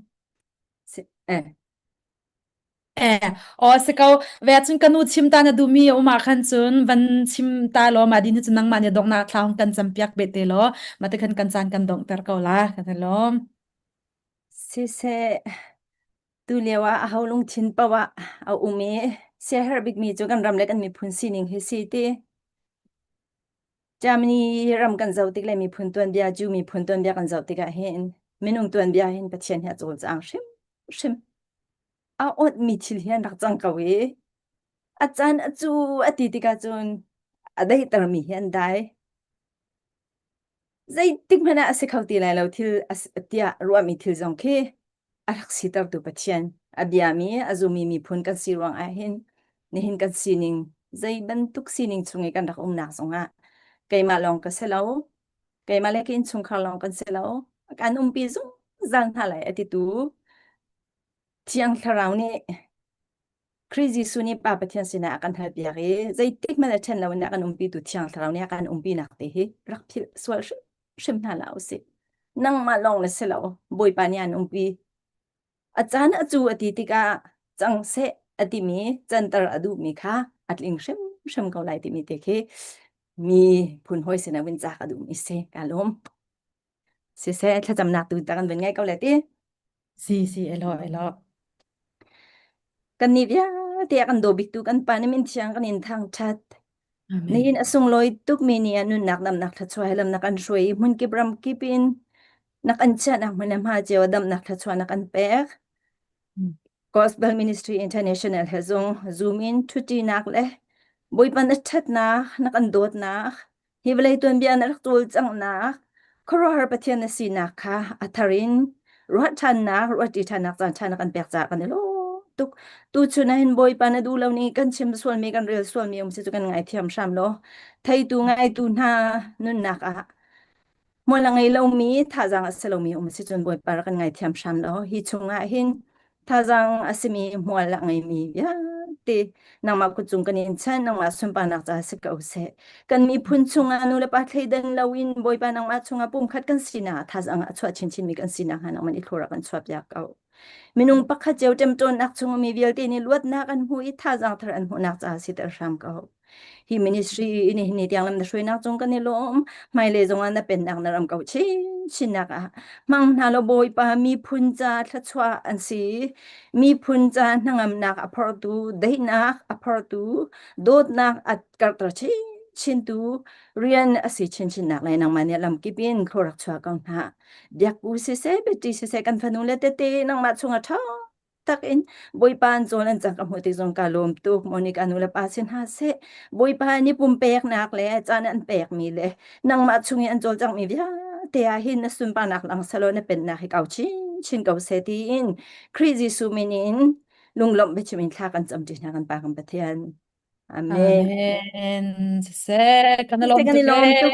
Speaker 5: Eh.
Speaker 1: Eh, o se ko ve cun kanu chim ta na duhmi a um ah khan cun van chim ta law ma din hi cun nangmah nih donghnak thla hung kan campiak be te law ma te khan kan caan kan donghter ko la ka ti lawm.
Speaker 5: Siseh tu lio ah aho lungthin paoh ah a um i siaherh bikmi cu kan ram le kan miphun sining hi si ti. Germany ram kan zoh tik le miphun tuanbia, Jew miphun tuanbia kan zoh tikah hin minung tuanbia hin Pathian hi a cawlcang hrimhrim. A awtmi thil hi an rak cang ko i a caan a cu a ti tikah cun a daihtermi hi an dai. Zeitik hmanh ah a si kho ti lai lo thil tiah ruahmi thil zong khi a rak sitertu Pathian a biami a zumi miphun kan si ruang ah hin nihin kan sining zei bantuk sining chung i kan rak umnak zongah keimah lawng ka si lo keimah le ka innchungkhar lawng kan si lo kan umpi zungzal hna lai a titu Thiang Thlarau nih. Khrih Jesuh nih Pa Pathian sinah a kan halpiak i zeitik hmanh a ṭhen loin a kan umpitu Thiang Thlarau nih a kan umpinak te hi rak philh sual hrimhrim hna hlah usih. Nangmah lawng na si lo, Bawipa nih an umpi. A caan a cu a ti tikah cang seh a timi canter a duhmi kha a tling hrimhrim ko lai timi te khi mi phun hawi sinah vun cak a duhmi si. Ka lawm. Siseh thlacamnak tu ta kan vun ngai ko le ti.
Speaker 1: Si si elo elo.
Speaker 5: Kan nih vialte a kan daw biktu kan Pa nih min thiang kan in thangṭhat.
Speaker 1: Amen.
Speaker 5: Nihin a sunglawi tukmi ni ah nunnak damnak thluachuah he lamnak an hruai i hmunkip ramkip in nak an chiahnak hmun le hma cio damnak thluachuah nak an pek.
Speaker 1: Mm.
Speaker 5: Gospel Ministry International he zong Zoom in ṭhutṭinak le Bawipa na ṭhatnak, na kan dawtnak, hi vawlei tuanbia na rak cawlcanghnak, khuaruahhar Pathian na sinak kha a thar in ruah ṭhannak, ruahṭi ṭhannak caan ṭha na kan pek caah kan i lawm tuk. Tuchun ah hin Bawipa na duh lo ni kan chim sualmi, kan rel sualmi um si cu kan ngaithiam hram law, theitu ngaitu hna nunnak ah Hmual a ngei lomi, thazaang a si lomi um si cun Bawipa rak kan ngaithiam hram law hi chungah hin thazaang a simi hmual a ngeimi vialte nangmah kut cung kan in chan nangmah sunparnak caah si ko seh. Kan miphun chungah nu le pa thleidan loin Bawipa nangmah chungah pumkhat kan sinak thazaang a chuah chinchinmi kan sinak hnga nangmah nih thlura kan chuahpiak ko. Minung pakhat cio ṭemṭawnnak chung mi vialte nih luatnak an hmu i thazaang thar an hmuhnak caah siter hram ko. Hi ministry i nihin ni tiang lam na hruainak cung kan i lawm. Hmailei zongah na pennak na ram ko chinchinnak ah hmang hna law Bawipa miphun ca thluachuah an si. Miphun ca hnangamnak a phortu, daihnak a phortu, dawtnak a karhter chinchintu rian a si chinchinnak le nangmah nih lamkip in khua rak chuah ko hna. Biakku siseh, biaṭi siseh kan fanu le tete nangmah chungah ṭha tak in Bawipa an cawn an cang ka hmuh tik zong ka lawm tuk. Monica nu le pa si hna seh Bawipa nih pumpeknak le caan an pekmi le nangmah chung i an cawlcanghmi vialte ah hin na sunparnak lang selaw na pennak hi kau chinchin ko seh tiin Khrih Jesuh min in lunglawmh biachim in thla kan cam ṭi hna kan Pa kan Pathian. Amen.
Speaker 1: Amen. Siseh, kan i lawm
Speaker 5: Kan i
Speaker 1: tuk
Speaker 5: lawm
Speaker 1: ee.
Speaker 5: tuk.